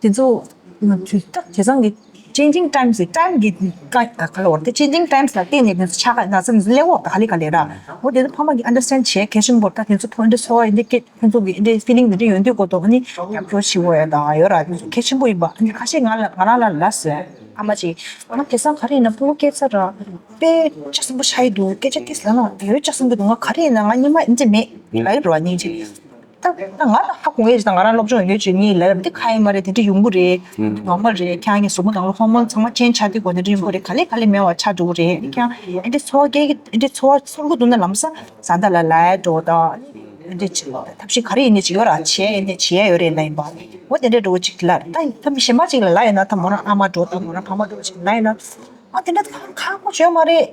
དེ་ཚོ་དུས་ད་དེང་སང་གི་ཅེན་ཇིང་ཊའིམ་སི་ཊའིམ་གི་ཀ་ག་ལ་བར་དེ་ཅེན་ཇིང་ཊའིམ་སི་ལ་བརྟེན་ནས་དེ་ཚོ་ཆགས་ན་ཚ་ནི་ཚོ་སླེབས་འོག་ད་ག་ལེ་ག་ལེ་ར། འོ་དེ་ཚོ་ཕ་མ་གི་ཨན་ཌར་སི་ཊེན་ཌི་བྱེད་གལ་ཆེན་པོ། ད་དེ་ཚོ་ཕོ་འདྲ་ཚོར་བ་ཡིན་དེ་སྐད་ཁོང་ཚོ་གི་འདྲ་ཕི་ལིང་དེ་འདྲ་ཡོང་དུས་གོ་ཏོ་ཨ་ནི་རྒྱབ་སྐྱོར་བྱེད་དགོས་ཡ་ད་ཡོད་ར། དེ་ཚོ་གལ་ཆེན་པོ་ཡིན་པ། ཨ་ནི་ཁ་ཤས་ང་ལ་ང་རང་ལ་ལབ་སོང་། ཨ་མ་ཅིག་ང་དེང་སང་ག་རེ་ཡིན་ན་ཕྲུ་གུ་སྐྱེས་ཚར་ར་དཔེ་ལྕགས་སྲིན་པོ་ཆགས་ཡི་འདུག་སྐད་ཆ་ཏིས་ལབ་ན་ཡོད་ལྕགས་སྲིན་པོ་འདུག་ང་ག་རེ་ཡིན་ན་ང་སྙིང་མ་ཨིན་ཅི་མེད་ལབ་ཡི་ར་སྙིང་རྗེ། ད་ད་ང་ལ་ཧ་གོ་ངེས་ཅིག་དང་ང་རང་སློབ་སྦྱོང་ཡོད་ཅིག་ངས་ལབ་ཡ་འདི་ཁ་ཡིན་མ་རེད། དེ་འདྲ་ཡོང་གི་རེད། ནོར་མལ་རེད། ཁྱེད་རང་གི་གཟུགས་པོ་ནང་ལ་ཧོར་མོན་ཚང་མ་ཅན་ཆགས་དུས་གོ་དེ་འདྲ་ཡོང་གི་རེད། ག་ལེ་ག་ལེ་མེད་པ་ཆགས་འགྲོ་གི་རེད། ཁྱེད་རང་ཨེ་འདྲ་འཚོ་བ་སྐྱེལ་གི་ཨེ་འདྲ་འཚོ་བ་འཚོལ་གི་འདུག་ན་ལམ་སང་བཟའ་ཟླ་ལ་ལབ་ཡ་འགྲོ་དང་ཨེ་འདྲ་ཅིག་ཐབས་ཤེས་ག་རེ་ཡིན་ནའི་ཅིག་ཡོད་ར་བྱས་ཨེ་འདྲ་བྱེད་ཡ་ཡོད་རེད་ལབ་ཡིན་པ། འོ་དེ་འདྲ་འགྲོ་གི་ཅིག་ལ་ད་ད་མི་གཞན་པ་ཅིག་ལ་ལབ་ཡིན་ན་ད་མོ་རང་ཨ་མ་འགྲོ་དང་མོ་རང་ཕ་མ་འགྲོ་ཅིག་ལབ་ཡིན་ན། ཨ་དེ་འདྲ་ཁ་ཁ་ཁོ་བྱོས་མ་རེད།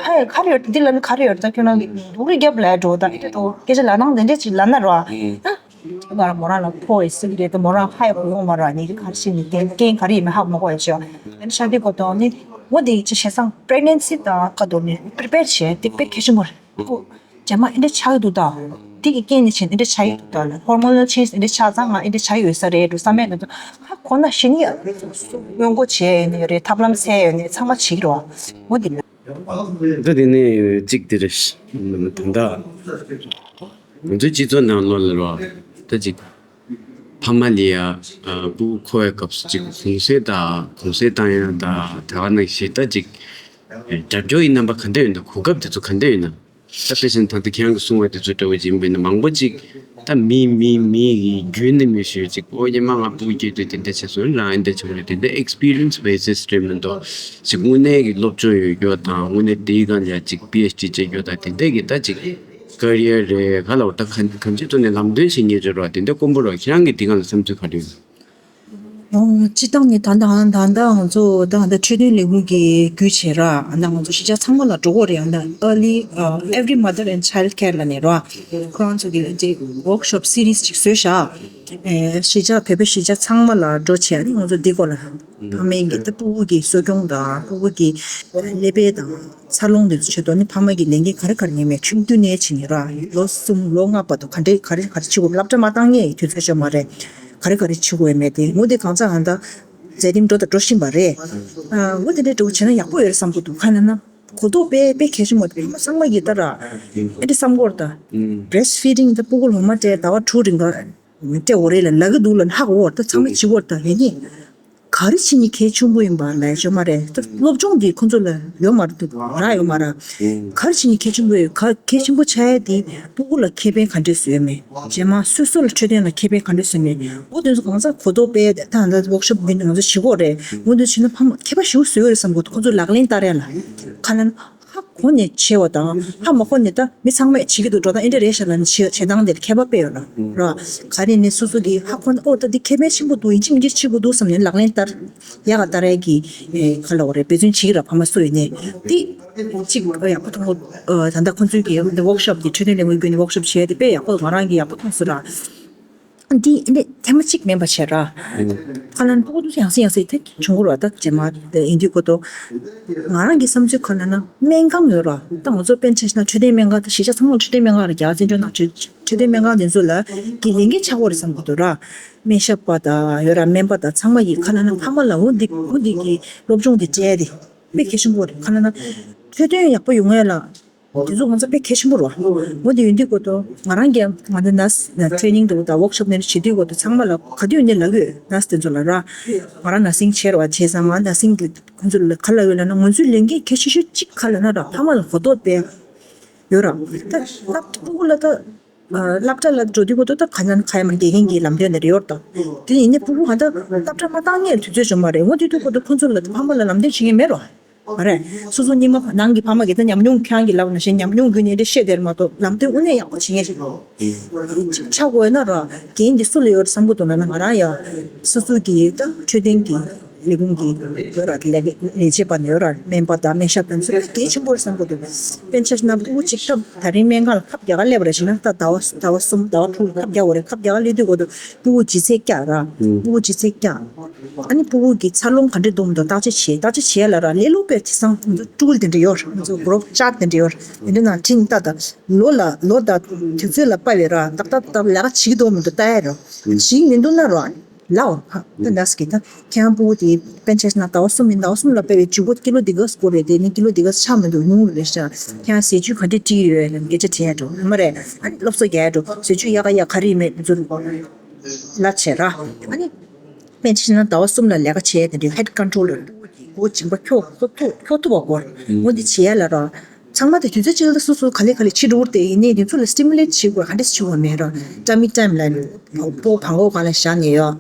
ཁ་ཁ་རེ་ཡོད་འདི་ལ་ནི་ཁ་རེ་ཡོད་ད་ཁྱོད་རང་གི་སྡུག་རུས་རྒྱབ་ལ་འགྲོ་ད་ཨེ་འདྲ་འགྲོ་སྐད་ཆ་ལབ་སྟངས་དེ་འདྲ་ཅིག་ལབ་ན་ར། ཨ་ང་རང་མོ་རང་ལ་ཕོ་ཡི་སི་རེད་ད་མོ་རང་ཧ་ཡ་གོ་ཡོང་མ་ར་ནི་ག་རེ་ཤེས་ནི་རྐྱེན་རྐྱེན་ག་རེ་ཡིན་མིན་ཧ་གོ་མ་གོ་ཡ་ཆེ་བ། ཨ་ནི་ཤ་དེ་གོ་དོན་ནི་འོ་དེ་ཅི་བྱས་སང་pregnancy་དང་ཀ་དོ་ནི་prepare་བྱས་དེ་དཔེ་གལ་ཆེན་པོ་རེད། རྗེས་མ་ཨེ་འདྲ་ཆགས་ཀྱི་འདུག་ད། འདི་གི་རྐྱེན་ནི་བྱས་ཨེ་འདྲ་ཆགས་ཀྱི་འདུག་ད་ལ་hormonal change་ཨེ་འདྲ་ཆགས་ཙང་ང་ཨེ་འདྲ་ཆགས་ཡོད་ས་རེད་འགྲོ་བསམ་མེད་ན་ད་ཧ་གོ་ན་གཞི་ནས་སྔོན་འགོག་བྱས་ཡོད་ནི་རེད། ཐབས་ལམ་འཚོལ་ཡོད་ནི་ཚང་མ་བྱེད་ཀྱི་རོགས་འོ་འདི་ལ། ད་དེ་ནས་གཅིག་དེ་རེད། ད་ལྟ་ང་ཚོའི་སྤྱི་ཚོགས་ནང་ལོགས་ལ་རོ་ད་ཅིག་ཕ་མ་ལ་ཡ་སྤུ་གུ་འཁོར་བའི་སྐབས་སུ་ཅིག་གུང་ཟས་དང་གུང་ཟས་བཏང་ཡ་ད་དེ་ག་ནང་བཞིན་ད་ཅིག་རྒྱབ་སྐྱོར་གྱི་རྣམ་པ་ག་འདྲ་ཡོད་ན་གོ་སྐབས་དེ་ཚོ་ག་འདྲ་ཡོད་ན། ད་དཔེ་བཞིན་ད་ལྟ་ཁྱེད་རང་གིས་གསུངས་པ་དེ་ཚོ་འདྲ་བོ་ཅིག་ཡིན་པས་ན་མང་པོ་ཅིག་ད་མི་མི་མི་ཡི་རྒྱུད་ནས་མི་ཞུ་ཅིག་ཨོ་ཉི་མ་ང་སྤུ་གུ་སྐྱེས་དུས་དེ་འདྲ་བྱས་སོང་རང་ཨེ་འདྲ་བྱུང་རེད། དེ་འདྲ་experience basis་རེད་མི་འདུག་ཅིག་དངོས་གནས་ཀྱི་སློབ་སྦྱོང་ཡོད་རྒྱུ་དང་དངོས་གནས་དེའི་སྒང་ལ་ཅིག་PhD་བྱེད་རྒྱུ་དང་དེ་འདྲ་གི་ད་ཅིག་career་རེད་ག་ལ་བ་ད་གང་གང་ཅི་ཐོག་ནས་ལམ་སྟོན་བྱེད་མཁན་ཅིག་རོགས་དེ་འདྲ་དཀོན་པོ་རོགས་ཁྱེད་རང་གི་དེ་སྒང་ལ་བསམ་ཚུལ་ག་རེ་ཡོད། ཨོ། སྤྱིར་བཏང་ནས་ད་ལྟ་ད་ལྟ་ང་ཚོ་ད་ལྟ་འཕྲོད་བསྟེན་ལས་ཁུངས་ཀྱི་བརྒྱུད་བྱས་ར་ད་ང་ཚོ་གཞིས་ཆགས་ཚང་མ་ལ་འགྲོ་དགོས་རེད། ཡང་ན་early uh, every mother and child care་ལ་ནས་ར་ཁོ་རང་ཚོ་གི་ཅིག་workshop series་ཅིག་བཟོས་ཤག་ཨེ་གཞིས་ཆགས་བོད་པའི་གཞིས་ཆགས་ཚང་མ་ལ་འགྲོ་བྱས་ཨ་ནི་ང་ཚོ་འདི་སྐོར་ལ་ཕ་མའི་གི་ད་སྤུ་གུ་གི་གསོ་སྐྱོང་དང་སྤུ་གུ་གི་ཀླད་པའི་དང་འཚར་ལོངས་དེ་ཚོ་ཆེད་དུ་ཨ་ནི་ཕ་མ་གི་ལས་འགན་ག་རེ་ག་རེ་ངེས་མེད་ཆུང་དུས་ནས་བྱེད་ངེས་ར་ལོ་གསུམ་ལོ་ལྔ་བར་དུ་ག་འདྲས་ག་རེ་ག་རེ་བྱེད་དགོས་སློབ་གྲྭ་མ་བཏང་ངེས་དུས་ཚོད་ཤོར་མ་རེད། ག་རེ་ག་རེ་བྱེད་དགོས་མེད་དེ་ངོ་དེ་གང་ཚ་ཧ་ད་མཛད་རིམ་འགྲོ་དང་འགྲོ་བཞིན་པ་རེད། ཨ་ངོ་དེ་འདྲའི་འགྲོ་བྱས་ན་ཡག་པོ་ཡོད་རེད་བསམ་གི་འདུག་ག་ན་ན་གོ་རྟོགས་དཔེ་དཔེ་གལ་ཆེན་པོ་དེ་ཚང་མ་ཡི་ད་ར་ཨེ་འདྲ་བསམ་གོ་ར་ད་breast feeding་ད་སྤུ་གུ་ལོ་མ་སྤྲད་ཟླ་བ་དྲུག་རིང་ག་སྤྲད་འོ་རེད་ལ་ལ་གི་འདུག་ལ་ཧ་གོ་ར་ད་ཚང་མ་བྱེད་གོ་ར་ད་ཡིན་ནི་ག་རེ་བྱེད་ནི་གལ་ཆེན་པོ་ཡིན་པ་ལ་ཡ་ཆོ་མ་རེད་ད་སློབ་སྦྱོང་དེ་ཁོ་ཚོ་ལ་ཡོད་མ་རེད་འདུག་ར་ཡོད་མ་ར་ག་རེ་བྱེད་ནི་གལ་ཆེན་པོ་ཡོད་ག་གལ་ཆེན་པོ་ཆགས་ཡ་དེ་སྤུ་གུ་ལ་ཁེ་ཕན་ག་འདྲས་བཟོས་མེད། རྗེས་མ་སོ་སོ་ལ་འཕྲོད་བསྟེན་ལ་ཁེ་ཕན་ག་འདྲ་སོན་མེད། འོ་དེ་ཚོ་གང་ཟག་གོ་རྟོགས་སྤེལ་ཏེ་ད་ལྟ་workshop་འདི་ནང་ཚོ་བྱེད་དགོས་རེད། འོ་དེ་བྱས་ན་ཕ་མ་ཁྱད་པར་ཞིག་བཟོས་ཡོད་རེད་བསམ་གོ་ཁོ་ཚོ་ལག་ལེན་བསྟར་ཡ་ལ་ཁ་ལན་ཧ་གོ་ནས་བྱས་པ་དང་ཧ་མ་གོ་ནས་ད་མི་ཚང་མས་བྱེད་ཀྱི་འདུག་འགྲོ་སྟངས་ཨེ་འདྲ་རེད་ཤག་ལབ་ནས་བྱེད་བྱེད་སྟངས་དེ་ལ་ཁྱད་པར་དཔེ་ཡོད་ལ་ར་ག་རེ་ནས་སོ་སོ་གིས་ཧ་གོ་ན་ཨོ་ད་འདི་ཁེ་ཕན་ཆེན་པོ་འདུག་ཡིན་གཅིག་མིན་གཅིག་བྱེད་དགོས་འདུག་བསམ་ནས་ལག་ལེན་བསྟར་ཡག་ག་བསྟར་ཡ་གི་ཁ་ལ་འོ་རེད་འབད་བརྩོན་བྱེད་ཀྱི་ར་ཕ་མ་སུ་ཡིན་ནས་འདི། གཅིག་ཡག་པོ་མཐོང་གི་ད་ལྟ་ཁོང་ཚོའི་གི་workshop་དེ་འཕྲོད་བསྟེན་ལས་ཁུངས་བརྒྱུད་ནས་workshop་བྱས་ཏེ་དཔེ་ཡག་པོ་ང་རང་གི་ཡག་པོ་མཐོང་སོང་ར། འདི་འདི་ཐེངས་མ་གཅིག་མིན་པ་བྱས་ར། ཁ་ལན་པོ་ཏུ་ཡང་སེ་ཡང་སེ་ཐེ་བྱུང་གི་ར་ད་རྗེས་མ་དེ་ཡིན་དུས་ཀོ་ཏོ། ང་རང་གི་བསམ་ཚུལ་ཁ་ལན་ན་སྨན་ཁང་ཡོད་ར་ད་ང་ཚོ་དཔེར་ན་ཆ་བཞག་ན་འཕྲོད་བསྟེན་སྨན་ཁང་ད་གཞིས་ཆགས་ཚང་མ་འཕྲོད་བསྟེན་སྨན་ཁང་ར་རྒྱ་བཙན་བྱོལ་ནང་འཕྲོད་འཕྲོད་བསྟེན་སྨན་ཁང་དེ་ཚོ་ལ་གི་ལས་འགན་ཆགས་ཀྱི་རེད་བསམ་གི་འདུག་ར། སྨན་ཞབས་པ་དང་ཡོད་ར་སྨན་པ་དང་ཚང་མ་ཡི་ཁ་ལན་ན་ཕ་མ་ལ་འོ་འདི་འོ་འདི་གི་སློབ་སྦྱོང་འདི་སྤྲད་དེ། དཔེ་གལ་ཆེན་པོ་རེད། ཁ་ན་ན་འཕྲོད་བསྟེན་ཡག་པོ་ཡོང་ཡ་ལ་དེ་ཚོ་ང་ཚོ་དཔེ་གལ་ཆེན་པོ་རེད། འོ་དེ་ཡོད་དུས་ཀོ་ཏོ་ང་རང་གི་ང་ཚོ་ནར་སི་ཊེ་ནིང་དུ་དང་ཝོག་ཤོབ་ནས་བྱེད་དུས་ཀོ་ཏོ་ཚང་མ་ལ་ག་དུས་ནས་ལབ་ཡོད་ནར་སི་དེ་ཚོ་ལ་ར། ང་རང་ནར་སིང་བྱས་རེད་བ་བྱས་ཙང་ང་ནར་སིང་གི་ཁོང་ཚོ་ལ་ག་ལབ་ཡོད་ལབ་ན་ང་ཚོའི་ལས་འགན་གལ་ཆེ་ཤོས་གཅིག་ག་ལབ་ན་ར་ཕ་མ་ལ་གོ་རྟོགས་སྤེལ་ཡོད་ར། ད་སློབ་ཕྲུག་ལ་ད། སློབ་གྲྭ་ལ་འགྲོ་དུས་ཀོ་ཏོ་ད་ག་ན་ག་ཡ་མ་དགེ་རྒན་གྱི་ལམ་སྟོན་ནས་རེ་ཡོར་དང་། དེ་ཡིན་ནའི་ཕྲུ་གུ་ག་ད་སློབ་གྲྭ་མ་བཏང་ངེས་དུས་ཚོད་བྱུང་མ་རེད། འོ་དེ་དུས་ཀོ་ཏོ་ཁོ་ཚོ་ལ་ཕ་མ་ལ་ལམ་སྟོན་བྱེད་མཁན་མེད་རོ། མ་རེད། སོ་སོ་གཉིས་མ་ནང་གི་ཕ་མ་གི་ད་ཉམས་མྱོང་ཁྱེད་རང་གི་ལབ་ན་ཞེས་ཉམས་མྱོང་བརྒྱུད་ནས་འདི་བཤད་དེར་མ་གཏོགས་ལམ་སྟོན་དངོས་གནས་ཡག་པོ་བྱེད་མཁན་ཞིག་ཅིག་ཆགས་དགོས་ན་རོ། འགན་འདི་སུ་ལ་ཡོད་བསམ་གི་འདུག་ལབ་ན་ང་རང་ཡ་སོ་སོ་གི་ད་འཕྲོད་བསྟེན་གི་ལས་ཁུངས་ཀྱི་ཡོད་ར་ལས་ལས་བྱེད་པ་ནས་ཡོད་ར་སྨན་པ་དང་སྨན་ཞབས་དང་ཚོ་གལ་ཆེན་པོ་རེད་བསམ་གི་འདུག་དཔེར་ན་ཆ་བཞག་ན་ཕྲུ་གུ་གཅིག་ཐབ་ད་རིང་སྨན་ཁང་ལ་ཁབ་རྒྱག་ག་སླེབས་པ་རེད་ཞེ་ན་ད་ཟླ་བ་ཟླ་བ་གསུམ་ཟླ་བ་དྲུག་ལ་ཁབ་རྒྱག་དགོས་རེད། ཁབ་རྒྱག་ག་སླེབས་དུས་གོ་དུ་ཕྲུ་གུ་ལྗིད་ཚད་བཀྱག་ར་ཕྲུ་གུ་ལྗིད་ཚད་བཀྱག་ཨ་ནི་ཕྲུ་གུ་གི་འཚར་ལོངས་ག་འདྲས་འདུག་མི་འདུག་བརྟག་དཔྱད་བྱེད་བརྟག་དཔྱད་བྱེད་ཡ་ལ་ར་ལས་སློབ་པའི་དེང་སང་ང་ཚོ་ཊུལ་དེ་འདྲ་ཡོད་ར་ང་ཚོ་གོ་རོབ་ཅཱཊ་དེ་འདྲ་ཡོད་ར་དེ་འདྲ་ནང་འཕྲིན་ལྟ་ད་ལོ་ལ་ལོ་ད་དུས་ཚོད་ལ་དཔག་པའི་ར་ཏག་ཏག་ཏག་ལས་ཀ་བྱེད་ཀྱི་འདུག་མི་འདུག་ལྟ་ཡ་ར་བྱེད་ཀྱི་མི་འདུག་ན་ར། ལའོ། ཧ། ད་འདྲ་ཟེར་གི་ད། ཁྱེད་རང་ཕྲུ་གུ་དེ་དཔེར་ན་ཆ་བཞག་ན་ཟླ་བ་གསུམ་ཡིན་ཟླ་བ་གསུམ་ལ་དཔེ་བའི་ལྗིད་ཁོག་ཀི་ལོ་འདི་ག་ཙམ་དགོས་རེད་དེ་ནི་ཀི་ལོ་འདི་ག་ཙམ་ཆགས་མི་འདུག་ཉུང་རེད་ཤག་ཁྱེད་རང་ཟས་བཅུད་ག་འདྲས་སྤྲད་ཡོད་ལབ་སྐད་ཆ་དྲིས་ཡ་འགྲོ་མ་རེད། ཨ་ནི་སློབ་གསོ་རྒྱག་ཡ་འགྲོ་ཟས་བཅུད་ཡག་ག་ཡག་ག་རེ་ཡིན་མེད་དེ་ཚོ་ལབ་བྱས་ར། ཨ་ནི། དཔེར་ན་ཆ་བཞག་ན་ཟླ་བ་གསུམ་ལ་ལས་ཀ་བྱས་དེ་འདྲའི་ཧེཌ་ཀོན་ཊོལ་ལ་ཕྲུ་གུ་གི་མགོ་མཇིང་པ་འཁྱོག་འཁྱོག་ཐུབ་འཁྱོག་ཐུབ་པ་དགོས། འོ་འདི་བྱེད་ཡ་ལ་ར། ཚང་མ་དེ་དུས་ཚོད་གཅིག་ལ་སོ་སོ་ག་ལེ་ག་ལེ་བྱེད་འགྲོ་དེ་ཡིན་ནའི་དེ་ཚོ་ལ་སི་ཊི་མུ་ལེ་ཊི་བྱེད་དགོས། ག་འདྲས་བྱེད་དགོས་མེད་ར། ཏ་མི་ཊའིམ་ལ་སྤོ་བོ་བང་གོ་གང་ལ་བཞག་ནས་ཡོད།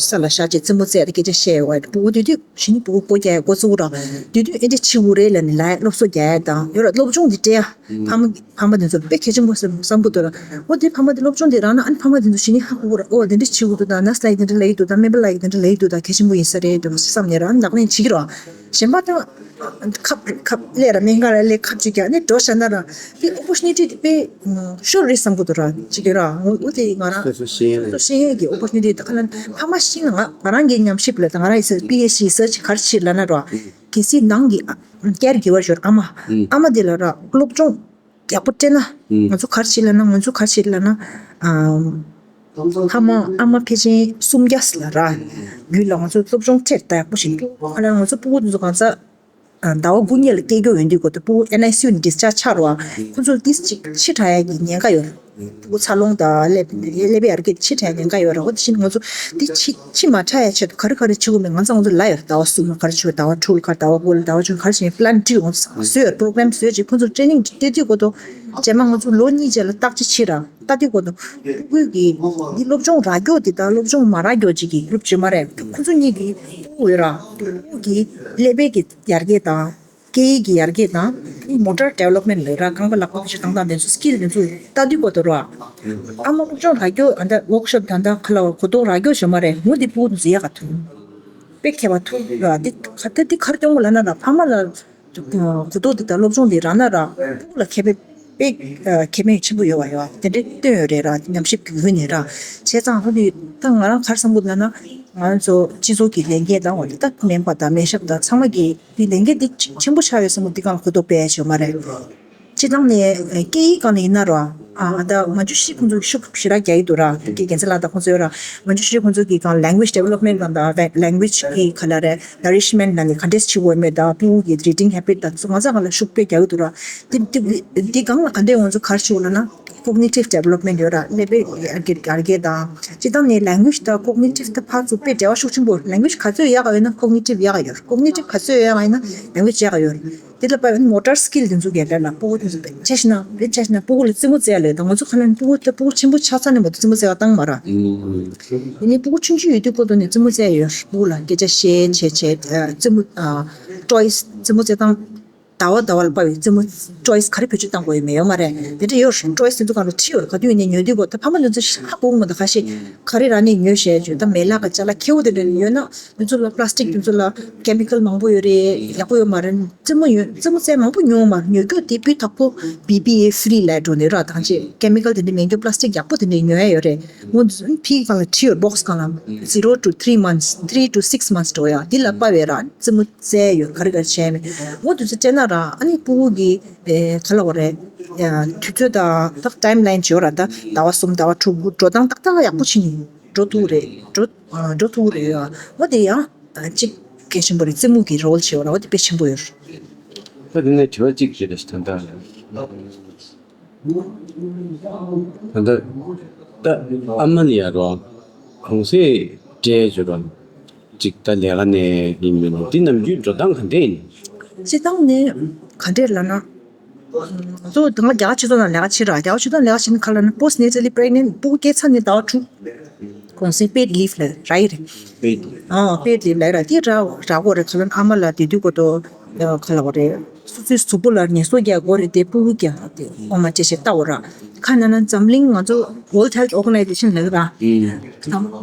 ས་ལ་བཞག་བྱས་རྩེད་མོ་རྩེ་དེ་སྐད་ཆ་བཤད་ཡོད། བུ་གུ་དེ་དུས་གཞི་ནས་བུ་གུ་སྒོ་རྒྱག་ཡ་འགོ་བཙུགས་ར། དེ་དུས་ཨེ་འདྲས་བྱེད་དགོས་རེད་ལབ་ནས་ལབ་ཡ། སློབ་གསོ་རྒྱག་ཡ་དང་ཡོད་ར། སློབ་སྦྱོང་དེ་སྤྲད་ཡ། ཕ་མ་ཕ་མ་དེ་ཚོ་དཔེ་གལ་ཆེན་པོ་བསམ་བསམ་གི་འདུག་ར། འོ་དེ་ཕ་མ་དེ་སློབ་སྦྱོང་དེ་རག་ན་ཨ་ནི་ཕ་མ་དེ་ཚོ་གཞི་ནས་ཧ་གོ་གི་ར། ཨོ་དེ་འདྲས་བྱེད་དགོས་འདུག་ད། ནར་སི་ལགས་ཀྱིས་དེ་འདྲས་ལབ་ཀྱི་འདུག་ད། སྨན་པ་ལགས་ཀྱིས་དེ་འདྲས་ལབ་ཀྱི་འདུག་ད། གལ་ཆེན་པོ་ཡིན་ས་རེད་འདྲ་བསམ་ནས་ར་ནག་ནས་བྱེད་ཀྱི་ར། གཞན་པ་ད་ཁབ་ཁབ་ལས་ར་སྨན་ཁང་ར་ལས་ཁབ་ཅིག་རྒྱག་ནས་འགྲོ་བཞག་ན་ར། དེ་ཨོ་པོར་ཆུ་ནི་ཊི་དེ་དཔེ་ཤོར་རེད་བསམ་གི་འདུག་ར། ཅིག་གི་ར། འོ་དེ་ང་རང་སོ་སོ་ཤེས་ཡོན་སོ་སོ་ཤེས་ཡོན་གྱི་ཨོ་པོར་ཆུ་ནི་ཊི་དེ་ཁ་ལ་ཕ་མ་ཤེས་ན། ང་ང་རང་གི་ཉམས་ཞིབ་ལ་ད་ང་རང་ཡི་སི་པི་ཨེཆ་ཌི་རི་སར་ཆི་ག་རེ་བྱེད་ལབ་ན་ར། གལ་སྲིད་ནང་གི་ཀེར་གི་ཝར་ཞོར་ཨ་མ། ཨ་མ་དེ་ལ་ར་སློབ་སྦྱོང་ཡག་པོ་སྤྲད་ན། ང་ཚོ་ག་རེ་བྱེད་ལབ་ན། ང་ཚོ་ག་རེ་བྱེད་ལབ་ན། ཨམ། ཕ་མ་ཨ་མ་ཕལ་ཆེར་སུམ་བརྒྱ་ལ་ར། ཡུལ་ལ་ང་ཚོ་སློབ་སྦྱོང་སྤྲད་ད་ཡག་པོ་ཞིག་འདུག་ཁ་ལ་ང་ཚོ་སྤུ་གུ་དེ་ཚོ་གང་ཚ། ཟླ་བ་དགུ་གཉིས་ལ་སྐྱེ་རྒྱུ་ཡོང་དུས་སྐབས་དུ་སྤུ་གུ་ཨེན་ཨའི་སི་ཡུ་ནས་ཌིས་ཅཱར་ཇི་ཆགས་རོགས། ཁོ་ཚོ་ཏིས་ཅིག་ཕྱི་དྲགས་ཡ་གི་ཉེན་ཁ་ཡོད། སྤུ་གུ་འཚར་ལོངས་དང་ཀླད་ཀླད་པའི་ཡར་རྒྱས་ཕྱི་དྲགས་ཉེན་ཁ་ཡོད་རེད། འོ་དེ་བཞིན་ང་ཚོ་འདི་ཕྱི་ཕྱི་མ་དྲགས་ཡ་ཆེད་དུ་ག་རེ་ག་རེ་བྱེད་དགོས་མེད་ང་ཚོ་ང་ཚོ་ལ་ཡོད། ཟླ་བ་གསུམ་ལ་ག་རེ་བྱེད་དགོས། ཟླ་བ་དྲུག་ལ་ག་རེ། ཟླ་བ་དགུ་ལ། ཟླ་བ་བཅུ་ག་རེ་བྱེད། པི་ལན་བྲིས་ང་ཚོ་བཟོས་ཡོད། པོ་རོ་གྷ་རམ་བཟོས་རྗེས་ཁོ་ཚོ་ཊེ་ནིང་སྤྲད་དུས་སྐབས་དུ་རྗེས་མ་ང་ཚོ་ལོ་གཉིས་རྗེས་ལ་བརྟག་དཔྱད་བྱེད་ར། ལྟ་དུས་སྐབས་དུ་སྤུ་གུ་གི་འདི་སློབ་སྦྱོང་རག་རྒྱུ་དེ་དང་སློབ་སྦྱོང་མ་རག་རྒྱུ་ཅིག་གི་གུ་རུབ་བྱེད་མ་རེད། ཁོ་ཚོ་གཉིས་ཀྱི་སྤུ་གུ་ཡོད་ར། སྤུ་གུ་གི་ཀླད་པའི་གི་ཡར་རྒྱས་དང་། སྐད་ཡིག་གི་ཡར་རྒྱས་དང་། མོ་ཊར་ཌི་ཝེ་ལོབ་མེན་ཊི་ལབ་ར། རྐང་པ་ལག་པ་ཀུ་ཤུ་བཏང་སྟངས་དེ་ཚོ་སི་ཀིལ་དེ་ཚོ་ལྟ་དུས་སྐབས་དུ་ར། ཨ་མ་སློབ་སྦྱོང་རག་རྒྱུ་ཨ་འདྲ་ཝོག་ཤོབ་ད་ལྟ་ཁ་ལ་བ་གོ་རྟོགས་རག་རྒྱུ་བྱེད་མ་རེད། ངོ་དེ་སྤུ་གུ་དེ་ཚོ་ཡག་ག་ཐུབ། དཔེ་ཁྱད་པར་ཐུག་ར། འདི་ག་ད་འདི་ག་རེ་སྟོན་དགོས་ལབ་ན་ར། ཕ་མ་ལ་གོ་རྟོགས་འདི་དང་སློབ་སྦྱོང་འདི་རག་ན་ར། སྤུ་གུ་ལ་ཁེ་ཕན་དཔེ་ཁེ་ཕན་ཆེན་པོ་ཡོད་པ་ཡོད་དེ་འདྲའི་སྟོན་ཡོད་རེད་ར། ཉམས་ཞིབ་ཀྱི་ངོས་ནས་ར། བྱས་ཙང་ཧོ་འདི་ད་ང་རང་ག་རེ་བསམ་གི་འདུག་ལབ་ན། ང་ཚོ་སྤྱི་ཚོགས་ཀྱི་ལས་འགན་དང་འོ་འདི་ད་སྨན་པ་དང་སྨན་ཞབས་དང་ཚང་མ་གི་འདི་ལས་འགན་འདི་ཆེན་པོ་ཆགས་ཡོད་བསམ་གི། འདི་སྒང་ལ་གོ་རྟོགས་སྤེལ་ཡ་ཡོད་མ་རེད། སྤྱིར་བཏང་ནས་སྐད་ཡིག་སྒང་ལ་ཡིན་ན་ར། ཨ་ད་མ་འཇུ་ཤི་ཁོང་ཚོ་ཤུགས་ཞེ་དྲག་རྒྱག་གི་འདུག་ར། དེ་རྒྱལ་མཚན་ལགས་དང་ཁོང་ཚོ་ཡོད་ར། མ་འཇུ་ཤི་ཁོང་ཚོ་གི་སྒང་language development སྒང་དང་language གི་ག་ལ་རེད། nourishment ལ་ནི་ག་འདྲས་བྱེད་དགོས་མེད་དང་། སྤུ་གུ་གི་reading habit དང་ཚོ་ང་ཚོ་སྒང་ལ་ཤུགས་སྤེལ་རྒྱག་གི་འདུག་ར། དེ་དེ་དེ་སྒང་ལ་ག་འདྲས་ང་ཚོ་ག་རེ་བྱེད་དགོས་ལབ་ན། cognitive development ཡོད་ར། ཀླད་པའི་ཡར་རྒྱས་ཡར་རྒྱས་དང་། སྤྱིར་བཏང་ནས་language དང་cognitive དང་ཕར་ཚུར་དཔེ་འབྲེལ་བ་ཤུགས་ཆེན་པོ། language ག་ཚོད་ཡག་ག་ཡོད་ན་cognitive ཡག་ག་ཡོད། cognitive ག་ཚོད་ཡག་ག་ཡོད་ན་language ཡག་ག་ཡོད། དེ་ལ་དཔག་པའི་motor skill དེ་ཚོ་ག་ལ་ལ་སྤུ་གུ་དེ་ཚོ་དཔེ་ཆ་ཤི་ན་དཔེ་ཆ་ཤི་ན་སྤུ་གུ་ལ་རྩེད་མོ་རྩེ་ཡ་ལས་དང་། ང་ཚོ་ཁ་ལ་ནི་སྤུ་གུ་དེ་སྤུ་གུ་ཆེན་པོ་ཆགས་ཚར་ནས་མ་གཏོགས་རྩེད་མོ་རྩེ་བ་བཏང་མ་ར། དེ་ནས་སྤུ་གུ་ཆུང་ཆུང་ཡོད་དུས་སྐབས་དུ་ནས་རྩེད་མོ་རྩེ་ཡ་ཡོད། སྤུ་གུ་ལ་སྐད་ཆ་བཤད་བྱས་བྱས་རྩེད་མོ་toys རྩེད་མོ་རྩེ་སྟངས། ཟླ་བ་ཟླ་བ་ལ་དཔག་པའི་རྩེད་མོ་toys ག་རེ་བེད་སྤྱོད་བཏང་དགོས་ཡོད་མེད་ཡོད་མ་རེད། དེ་འདྲ་ཡོད་རེད། toys དེ་ཚོ་གང་ལ་ཁྲིད་ཡོད་རེད། ག་དུས་ཡིན་ནའི་ཉོ་དུས་སྐབས་དུ་ཕ་མ་དེ་ཚོ་ཧ་གོ་གི་མ་འདུག་ཁ་ཤས་ག་རེ་ར་ནས་ཉོས་བྱས་བྱས་ད་མེ་ལག་གི་ཅ་ལག་ཁེ་པོ་དེ་འདྲ་ཡོད་ན། དེ་ཚོ་ལ་plastic དེ་ཚོ་ལ་chemical མང་པོ་ཡོད་རེད། ཡག་པོ་ཡོད་མ་རེད། རྩེད་མོ་ཡོད། རྩེད་མོ་རྩེ་མང་པོ་ཉོ་མ་རེད། ཉོ་རྒྱུ་དེ་སྤུས་དག་པོ་B P A free ལ་འགྲོ་ནས་ར། ཐང་ཆད་chemical དེ་འདྲ་མེད་རྒྱུ་plastic ཡག་པོ་དེ་འདྲ་ཉོ་ཡ་ཡོད་རེད། ངོ་ཕིའི་སྒང་ལ་ཁྲིད་ཡོད། box སྒང་ལ་zero to three months, three to six months འགྲོ་ཡ་འདི་ལ་དཔག་པའི་ར་རྩེད་མོ་རྩེ་ཡ་ཡོད། ག་རེ་ག་རེ་བྱས་མེད་ངོ་དེ་ཚོ་སྤྲད་ན་ར། ཨ་ནི་སྤུ་གུ་གི་ཨེ་ག་ལ་བ་རེད། དུས་ཚོད་དང་ད་timeline བྱེད་ར། ད་ཟླ་བ་གསུམ་ཟླ་བ་དྲུག་དགུ་འགྲོ་སྟངས་ཏག་ཏག་ཡག་པོ་བྱེད་ནས་འགྲོ་ཐུབ་རེད། འགྲོ་འགྲོ་ཐུབ་རེད་ཡ། འོ་དེ་ཡང་གཅིག་གལ་ཆེན་པོ་རེད། རྩེད་མོ་གི་role བྱེད་ར། འོ་དེ་དཔེ་ཆེན་པོ་ཡོད། ད་དེ་ནས་དྲི་བ་གཅིག་བྱེད་རེད། ད་ལྟ་ད་ལྟ་ཨ་མ་ལ་ཡ་རོ་གུང་སེང་སྤྲད་བྱོས་རོ། གཅིག་ད་ལས་ཀ་ནས་ཡིན་མིན་འདི་ནམ་རྒྱུན་འགྲོ་སྟངས་ག་འདྲ་ཡིན། སྤྱིར་བཏང་ནས་ག་འདྲས་ལབ་ན། ང་ཚོ་ད་སྔ་རྒྱ་གར་སྤྱི་ཚོགས་ནང་ལས་ཀ་བྱེད་ར། རྒྱ་གར་སྤྱི་ཚོགས་ནང་ལས་ཀ་བྱེད་ན་ག་ལབ་ན། post natally pregnant སྤུ་གུ་སྐྱེས་ཚར་ནས་ཟླ་བ་དྲུག་གུང་སེང་paid leave ལབ་ར་ཡི་རེད། paid leave ཨ་paid leave ལབ་ར། དེ་ར་རག་གོ་རེད། ག་ལབ་ན་ཨ་མ་ལ་དེ་དུས་གོ་དོ་ག་ལབ་གོ་རེད། སོ་སོའི་གཟུགས་པོ་ལ་ངལ་གསོ་རྒྱག་དགོས་རེད། དེ་སྤུ་གུ་རྒྱག་དེ་ཨོ་མ་ཅེ་ཞེས་ལྟ་འོ་ར། ཁ་ན་ན་འཛམ་གླིང་ང་ཚོ་World Health Organization ལབ་ར།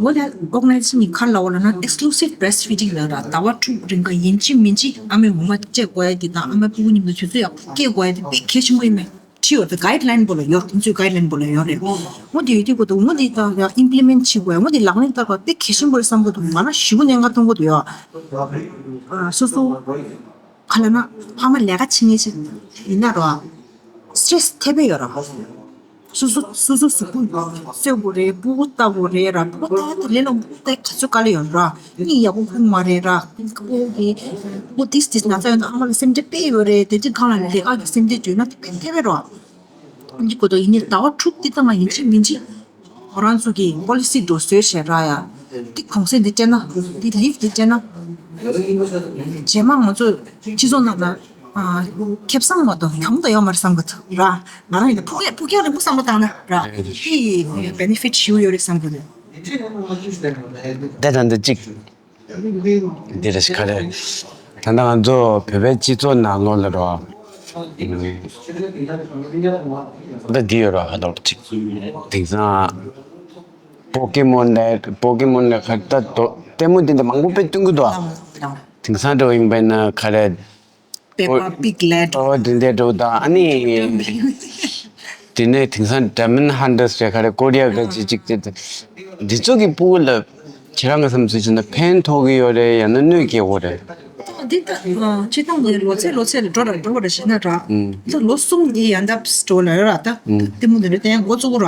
World Health Organization ནི་ག་ལབ་འོ་ལབ་ན་exclusive breastfeeding ལབ་ར། ཟླ་བ་དྲུག་རིང་ག་ཡིན་གཅིག་མིན་གཅིག་ཨ་མའི་འོ་མ་སྤྲད་དགོས་ཡ་དེ་དང་ཨ་མ་སྤུ་གུ་མཉམ་དུ་དུས་ཚོད་ཡག་པོ་སྐྱེལ་དགོས་ཡ་དེ་དཔེ་གལ་ཆེན་པོ་ཡིན་མེད། ཁྲིད་ཡོད་པའི་guideline པོ་ལ་ཡོད། ཁོང་ཚོའི་guideline པོ་ལ་ཡོད་རེད། འོ་དེ་ཡོད་དུས་གོ་དུ་འོ་དེ་ད་implement བྱེད་དགོས། འོ་དེ་ལག་ལེན་བསྟར་བ་དཔེ་གལ་ཆེན་པོ་རེད་བསམ་གོ་དུ་ང་རང་ཞེ་པོ་གནད་འགག་མཐོང་གོ་དུ་ཡོད། སོ་སོ་ག་ལབ་ན་ཕ་མ་ལས་ཀ་བྱེད་མཁན་ཞིག་ཡིན་ན་རོ་stress ཐེབས་པས་ཡོད་ར། སོ་སོ་སོ་སོ་གཟུགས་པོ་གསོ་དགོས་རེད། སྤུ་གུ་ལྟ་དགོས་རེད་ར། སྤུ་གུ་ལྟ་ཡ་དེ་ལས་ལོ་སྤུ་གུ་ལྟ་ཡ་ག་ཚོད་དཀའ་ལས་ཡོད་ར། གཉིད་ཡག་པོ་ཁུག་མ་རེད་ར། སྤུ་གུ་གི་སྤུ་གུ་ཏིས་ཏིས་ན་ཚ་ཡོད་ན་ཨ་མ་ལ་སེམས་ཁྲལ་དཔེ་ཡོད་རེད། དེ་དུས་གང་ལ་ལས་ཀ་གི་སེམས་ཁྲལ་བརྗོད་ན་དེ་དཔེ་ཐེབས་པས་རོ། འདི་གོ་ཏོ་ཡིན་ནི་ཟླ་བ་དྲུག་འདི་ལྟ་ང་ཡིན་གཅིག་མིན་གཅིག་ཁོ་རང་ཚོ་གི་policy འགྲོ་བཟོས་བྱས་ར་ཡ། འདི་གུང་སེང་འདི་སྤྲད་ན་འདི་leave འདི་སྤྲད་ན། རྗེས་མ་ང་ཚོ་སྤྱི་ཚོགས་ནང་ལ་ ཨ། ཁེ་བཟང་མ་གཏོགས་གྱོང་དང་ཡོད་མ་རེད་བསམ་གི་འདུག་ར། ང་རང་ཡིན་ན་ཕུགས་ཡ་ཕུགས་རྒྱང་རིང་པོ་བསམ་བློ་བཏང་ན་ར། དེ་ཡི་བེ་ནེ་ཕིཊ་ཞེ་པོ་ཡོད་རེད་བསམ་གི་འདུག་དེ་དང་འདི་གཅིག་འདི་རེད་ཤག་ག་རེ། ད་ལྟ་ང་ཚོ་བོད་པའི་སྤྱི་ཚོགས་ནང་ལོགས་ལ་རོ། ད་འདི་ཡོད་རོ་ཧ་ལོ་གཅིག་དེང་སང་པོ་ཀེ་མོན་ལས་པོ་ཀེ་མོན་ལས་ཁ་ད་དོ་ལྟད་མོ་འདི་འདྲ་མང་པོ་དཔེ་སྟོན་གི་འདུག་དེང་སང་འགྲོ་ཡིན་པས་ན་ག་རེ། པེ་པ་པིག་ལས་འགྲོ། ཨོ་དེ་འདྲ་འགྲོ་དང་ཨ་ནི། དེ་ནས་དེང་སང་ཌའི་མོན་ཌ་ཧན་ཊར་སི་རེད་ག་རེ་ཀོ་རི་ཡ་ག་ཅི་ཅིག་དེ་འདི་ཚོ་གི་ཕྲུ་གུ་ལ་ཁྱེད་རང་གི་བསམ་ཚུལ་བྱས་ན་ཕན་ཐོགས་ཀྱི་ཡོད་རེད་ཡང་ན་གནོད་སྐྱེལ་གྱི་ཡོད་རེད། ད་འདི་ད་སྤྱིར་བཏང་ནས་ལོ་ཚད་ལོ་ཚད་ལ་འགྲོ་ར་འགྲོ་བ་ར་བྱས་ན་ར། ད་ལོ་གསུམ་གྱི་ཡན་ད་འགྲོ་ལ་ཡོད་ར་ད། ལྟད་མོ་འདི་འདྲ་བལྟས་འགོ་བཙུགས་ར།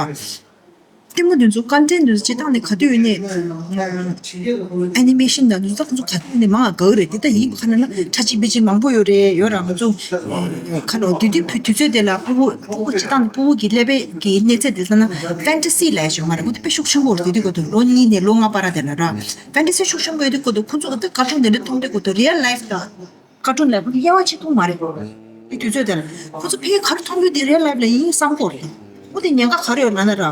ལྟད་མོ་འདི་ཚོ་ཀོན་ཊེན་ཊི་འདི་ཚོ་སྤྱིར་བཏང་ནས་ག་དུས་ཡིན་ནའི་ཨེ་ནི་མེ་ཤན་དང་འདི་ཚོ་ད་ཁོང་ཚོ་ག་དུས་ཡིན་ནའི་མང་ང་དགའ་གི་རེད། དེ་ད་ཡིན་པ་ཁ་ན་ན་ཁྲ་ཆིལ་པི་ཆིལ་མང་པོ་ཡོད་རེད་ཡོད་ར། ང་ཚོ་ཁ་ལོ་དུས་དུས་དུས་ཚོད་དེ་ལ་ཕྲུ་གུ་ཕྲུ་གུ་སྤྱིར་བཏང་ནས་ཕྲུ་གུ་གི་ཀླད་པའི་གི་གནས་ཚད་དེ་ལ་ན་ཕན་ཊ་སི་ལབ་ཡ་ཞིག་ཡོད་མ་རེད། འོ་དེ་དཔེ་ཤུགས་ཆེན་པོ་རེད། དེ་དུས་སྐབས་དུ་ལོ་གཉིས་ནས་ལོ་ལྔ་བར་དེ་ལ་ར་ཕན་ཊ་སི་ཤུགས་ཆེན་པོ་ཡོད་དུས་སྐབས་དུ་ཁོང་ཚོ་འོ་དེ་ཀར་ཊུན་དེ་འདྲ་མཐོང་དུས་སྐབས་དུ་རི་ཡལ་ལའིཕ་དང་ཀར་ཊུན་ལ་ཁོ་ཚོ་དབྱེ་བ་ཕྱེ་ཐུབ་མ་རེད། དེ་དུས་ཚོད་དེར་ཁོ་ཚོ་ཕ་གིར་ག་རེ་མཐོང་རྒྱུ་དེ་རི་ཡལ་ལའིཕ་ལ་ཡིན་བསམ་གོ་རེད། ཁོ་དེ་ཉེན་ཁ་ག་རེ་ཡོད་ལབ་ན་ར།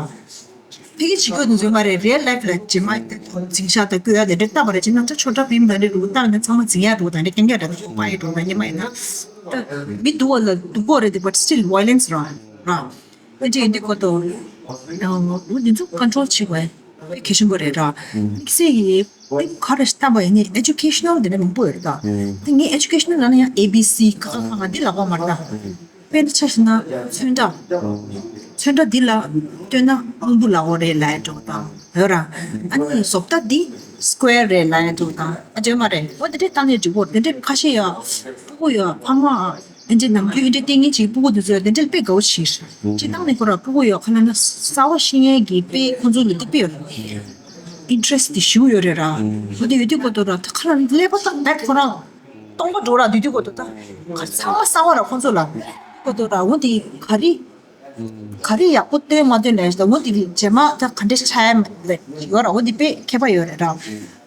ཕ་གིར་བྱེད་དགོས་དུས་ཚོད་མ་རེད། རི་ཡལ་ལའིཕ་ལ་རྗེས་མ་དེ་འཛིང་ཤག་དང་བསྐོལ་ཡ་དེ་འདྲ་བཏབ་པ་རེད། ཅི་ན་ཆོ་ཆོ་འདྲ་བིམ་དང་འདྲ་རུ་བཏབ་ན་ཚང་མ་འཛིང་ཡ་འགྲོ་དང་འདྲ་རྐྱང་རྐྱང་འདྲ་ཚོ་པ་ཡི་འགྲོ་དང་ཉི་མ་ཡིན་ན། ད་མི་སྡུག་པ་ལ་སྡུག་པོ་རེད་དེ། but still violence ར་ར། ཨེ་ཅེ་ཡིན་དུས་སྐབས་དུ། འོ་འདི་ཚོ་ཀོན་ཊོལ་བྱེད་དགོས་གལ་ཆེན་པོ་རེད་ར། དམིགས་བསལ་གྱི་དཔེ་ག་རེ་བལྟས་པ་ཡིན་ནའི་ཨེ་ཇུ་ཀེ་ཤ་ནལ་དེ་འདྲ་མང་པོ་ཡོད་རེད་ད། དེ་ངས་ཨེ་ཇུ་ཀེ་ཤ་ནལ་ལབ་ན་ཡང་ཨེ་བི་སི་ཁ་ཁ་ཁ་ཁ་འདི་ལབ་པ་མ་རེད་ད། དཔེར་ན་ཆ་བཞག་ན་ཚོན་ཁྲ། ཚོན་ཁྲ་འདི་ལ་སྟོན་ན་སྔོན་པོ་ལབ་དགོས་རེད་ལབ་ཡ་འདྲ་བོ་དང་ཡོད་ར། ཨ་ནི་བཟོ་ལྟ་འདི་སི་ཀུ་ཝེར་རེད་ལབ་ཡ་འདྲ་བོ་དང་ཨ་འདྲ་མ་རེད། འོ་དེ་འདྲས་བཏང་ནས་འགྲིག་གོ། དེ་འདྲས་ཁ་ཤས་ཡོད། ཕྲུ་གུ་ཡོད་ཕ་མ། ཨེ་འདྲས་ནམ་རྒྱུན་ཨེ་འདྲས་བསྟན་མཁན་ཅིག་ཕྲུ་གུ་དེ་ཚོ་དེ་འདྲས་དཔེ་དགའ་བོ་བྱེད། སྤྱིར་བཏང་ནས་ཁོ་ར་ཕྲུ་གུ་ཡོད་ཁ་ལ་ན་གསར་བ་ཤེས་མཁན་གྱི་དཔེ་ཁོ་ཚོ་ལ་དེ་དཔེ་ཡོད་རེད། ཨིན་ཊི་རེ་སི་ཊི་དེ་ཞེ་པོ་ཡོད་རེད་ར། འོ་དེ་ཡོད་དུས་སྐབས་དུ་ར་ད་ཁ་ལ་ཀླད་པ་ད་ད་ཁོ་རང་སྟོང་པ་འགྲོ་ར། དེ་དུས་སྐབས་དུ་ད་ག་ཚང་མ་གསར་བ་ར་ཁོ་ཚོ་ལ། སྐབས་དུ་ར་འོ་དེ་ག་རེ་ག་རེ་ཡག་པོ་སྟོན་མ་སྟོན་ལས་ད་འོ་དེ་རྗེས་མ་ད་ག་འདྲས་ཆགས་ཡ་ཡོད་ར། འོ་དེ་དཔེ་མཁས་པ་ཡོད་རེད་ར།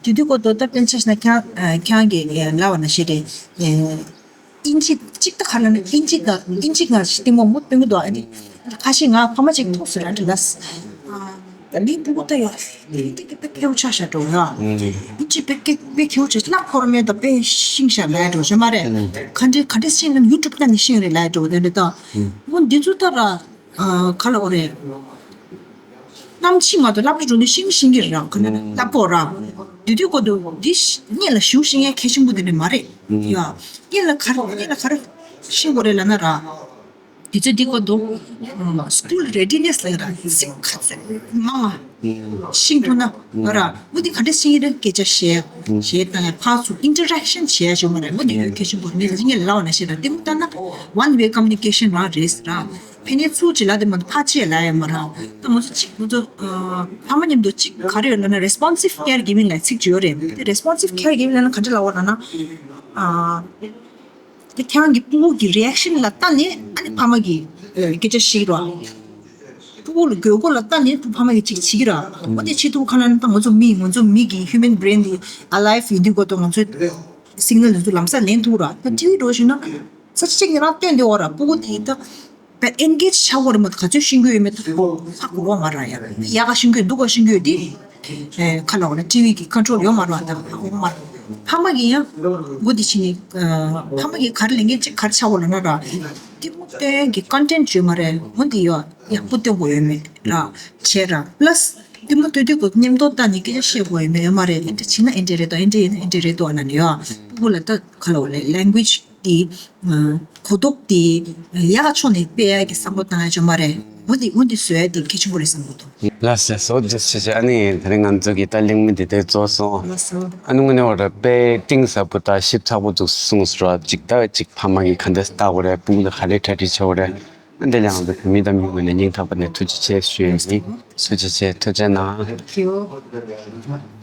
དེ་དུས་སྐབས་དུ་ད་དཔེར་ན་ཆ་བཞག་ན་ཁྱེད་ཁྱེད་རང་གིས་ལབ་པ་ནང་བཞིན་རེད། ཨིན་ཇི་གཅིག་ད་ག་ལ་ནི་ཨིན་ཇི་དང་ཨིན་ཇི་ང་ཞིག་ལྟད་མོ་མུ་སྟོན་གི་འདུག་ཨ་ནི་ཁ་ཤས་ང་ཕ་མ་གཅིག་ཐུག་སུ་ར་འདྲི་ལ། ད་ལི་ཕྲུ་གུ་ད་ཡ་ཏི་ཀི་ཏི་ཕེའུ་ཆ་ཤ་འགྲོ་ཡ། ཨིན་ཇི་པེ་ཀེ་པེ་ཁེའུ་ཆ་ལ་ཁོར་མེད་ད་པེ་ཤིང་ཤ་ལ་འགྲོ་ཤ་མ་རེད། ག་འདྲི་ག་འདྲི་ཤིང་ལ་ཡུ་ཊུབ་ད་ནི་ཤིང་རེད་ལ་འགྲོ་དེ་འདྲི་ད། མུ་འདི་ཚོ་ད་ར་ག་ལ་འོ་རེད། གནམ་ཕྱི་མ་གཏོགས་སློབ་གྲྭ་འགྲོ་དུས་ཤེས་ཀྱི་ཤེས་ཀྱི་རེད་ར། ཁོ་ན་སློབ་གོ་ར། དེ་དུས་སྐབས་དུ་འདི་ཤ་སྔོན་ལ་ཞུ་ཤེས་མཁན་གལ་ཆེན་པོ་དེ་འདྲ་མ་རེད། ཡ། སྔོན་ལ་ག་རེ་སྔོན་ལ་ག་རེ་ཤེས་དགོས་རེད་ལབ་ན་ར། དེ་ཚོ་འདི་སྐབས་དུ་སི་ཀུལ་རེ་ཌི་ནེ་སི་ལབ་ར་ཚིག་ཁ་ཚིག་མང་ང་ཤེས་ཐུབ་ན་ར། འོ་འདི་ག་འདྲ་ཤེས་ཀྱི་རེད། སྐད་ཆ་བཤད་བཤད་དང་ཕར་ཚུར་ཨིན་ཊ་རེག་ཤན་བྱས་ཞུ་མ་རེད། འོ་འདི་ཡོད་གལ་ཆེན་པོ་རེད། ངས་ལབ་ན་ཤེས་ར། དེ་མོ་ལྟ་ན་ཝན་ཝེ་ཀོ་མུ་ནི་ཀེ་ཤན་རང་རེད་ར། ཕན་ནི་ཚུར་ཅི་ལ་དེ་མ་ཕ་ཆེ་ལ་ཡ་མ་ར། ད་ང་ཚོ་གཅིག་ང་ཚོ་ཕ་མ་མཉམ་དུ་གཅིག་ག་རེ་ཡོད་ལབ་ན་རེ་སི་པོན་སིབ་ཀེ་ཡར་གི་ཝིང་ལ་ཚིག་ཅིག་ཡོད་རེད། དེ་རེ་སི་པོན་སིབ་ཀེ་ཡར་གི་ཝིང་ལབ་ན་ག་འདྲ་ལབ་པ་ལབ་ན། དེ་ཁྱེད་རང་གི་ཕྲུ་གུ་གི་རི་ཨེག་ཤན་ལ་ལྟ་ནས་ཨ་ནི་ཕ་མ་གི་སྐད་ཆ་ཤེས་ར། ཕྲུ་གུ་ལ་དགོས་མཁོ་ལ་ལྟ་ནས་ཕ་མ་གི་གཅིག་བྱེད་ཀྱི་ར། འོ་དེ་བྱེད་ཐུབ་ཁ་ན་ད་ང་ཚོ་མི་ང་ཚོ་མི་གི་ཧིའུ་མན་བྷི་རེན་དེ་ཨ་ལའིབ་ཡིན་དུས་སྐབས་དུ་ང་ཚོས་སིག་ནལ་དེ་ཚོ་ལམ་སང་ལེན་ཐུབ་ར། ད་ཊི་ཝི་འགྲོ་ཞིག་ན། ས་ཆ་གཅིག་ནས་རང་བསྟན་འདི་འོ་ར་ཕྲུ་གུ་དེ་ད་བས་ཨེན་གེ་ཇི་ཆགས་འོ་ར་མ་ག་ཚོད་ཤེས་རྒྱུ་ཡོད་མེད་ད་ཧ་གོ་བ་མ་ར་ཡ། ཡག་ག་ཤེས་རྒྱུ་སྡུག་ག་ཤེས་རྒྱུ་དེ་ཁ་ལ་འོ་ན་ཊི་ཝི་གི་ཀོན་ཊོལ་ཡོད་མ་ར་ད་ཧ་གོ་བ་མ་ར། ཕ་མ་གི་ཡང་མགོ་དེ་ཕྱིན་ནས་ཕ་མ་གི་ག་རེ་ལས་འགན་ཅིག་ག་རེ་ཆགས་འོ་ལ་ན་ར། ལྟད་མོ་སྟོན་གི་ཀོན་ཊེན་ཊི་ཡོད་མ་རེད། འོ་འདི་ཡོད་ཡག་པོ་སྟོན་དགོས་ཡོད་མེད་ར་བྱས་ར། པ་ལ་སི་ལྟད་མོ་སྟོན་དུས་གོ་མཉམ་དུ་ལྟ་ནས་སྐད་ཆ་བཤད་དགོས་ཡོད་མེད་ཡོད་མ་རེད། ཨེ་འདྲ་བྱས་ན་ཨེ་འདྲ་རེད་དོ། ཨེ་འདྲ་ཡིན་ན་ཨེ་འདྲ་རེད་དོ་ལབ་ནས་ཡོད། ཕྲུ་གུ་ལ་ད་ག་ལ་འོ་ལེ་ལེང་གུ་ཨེ་ཇི་དེ། གོ་རྟོགས་དེ་ཡག་ཕྱོགས་ནས་སྤེལ་ཡག་གི་བསམ་བློ་བཏང་ཡག་ཅིག་མ་རེད། འོ་འདི་འོ་འདི་བཟོ་ཡག་དེ་གལ་ཆེན་པོ་རེད་བསམ་གྱི་འདུག་ལགས་སོ། བཟོ་འདི་བྱས་བྱས་ཨ་ནི་དེ་རིང་ང་ཚོ་གི་ད་གླེང་མོལ་འདི་དེ་རྫོགས་སོང་། ལགས་སོ། ཨ་ནི་དངོས་གནས་འོ་ར་དཔེ་གཏིང་ཟབ་པོ་དང་ཞིབ་ཚགས་པོ་འདུག་གསུངས་སོང་ར། གཅིག་ད་གཅིག་ཕ་མ་གིས་ག་འདྲས་ལྟ་དགོས་རེད། ཕྲུ་གུ་ལ་ག་རེ་གྲ་སྒྲིག་བྱེད་དགོས་རེད། ཨ་འདི་ལ་ང་ཚོ་བོད་མི་དང་མི་ངོས་ནས་སྙིང་ཐག་པ་ནས་ཐུགས་རྗེ་ཆེ་ཞུ་ཡ་ཡིན། ཐུགས་རྗེ་ཆེ། ཐུགས་རྗེ་གནང་། Thank you.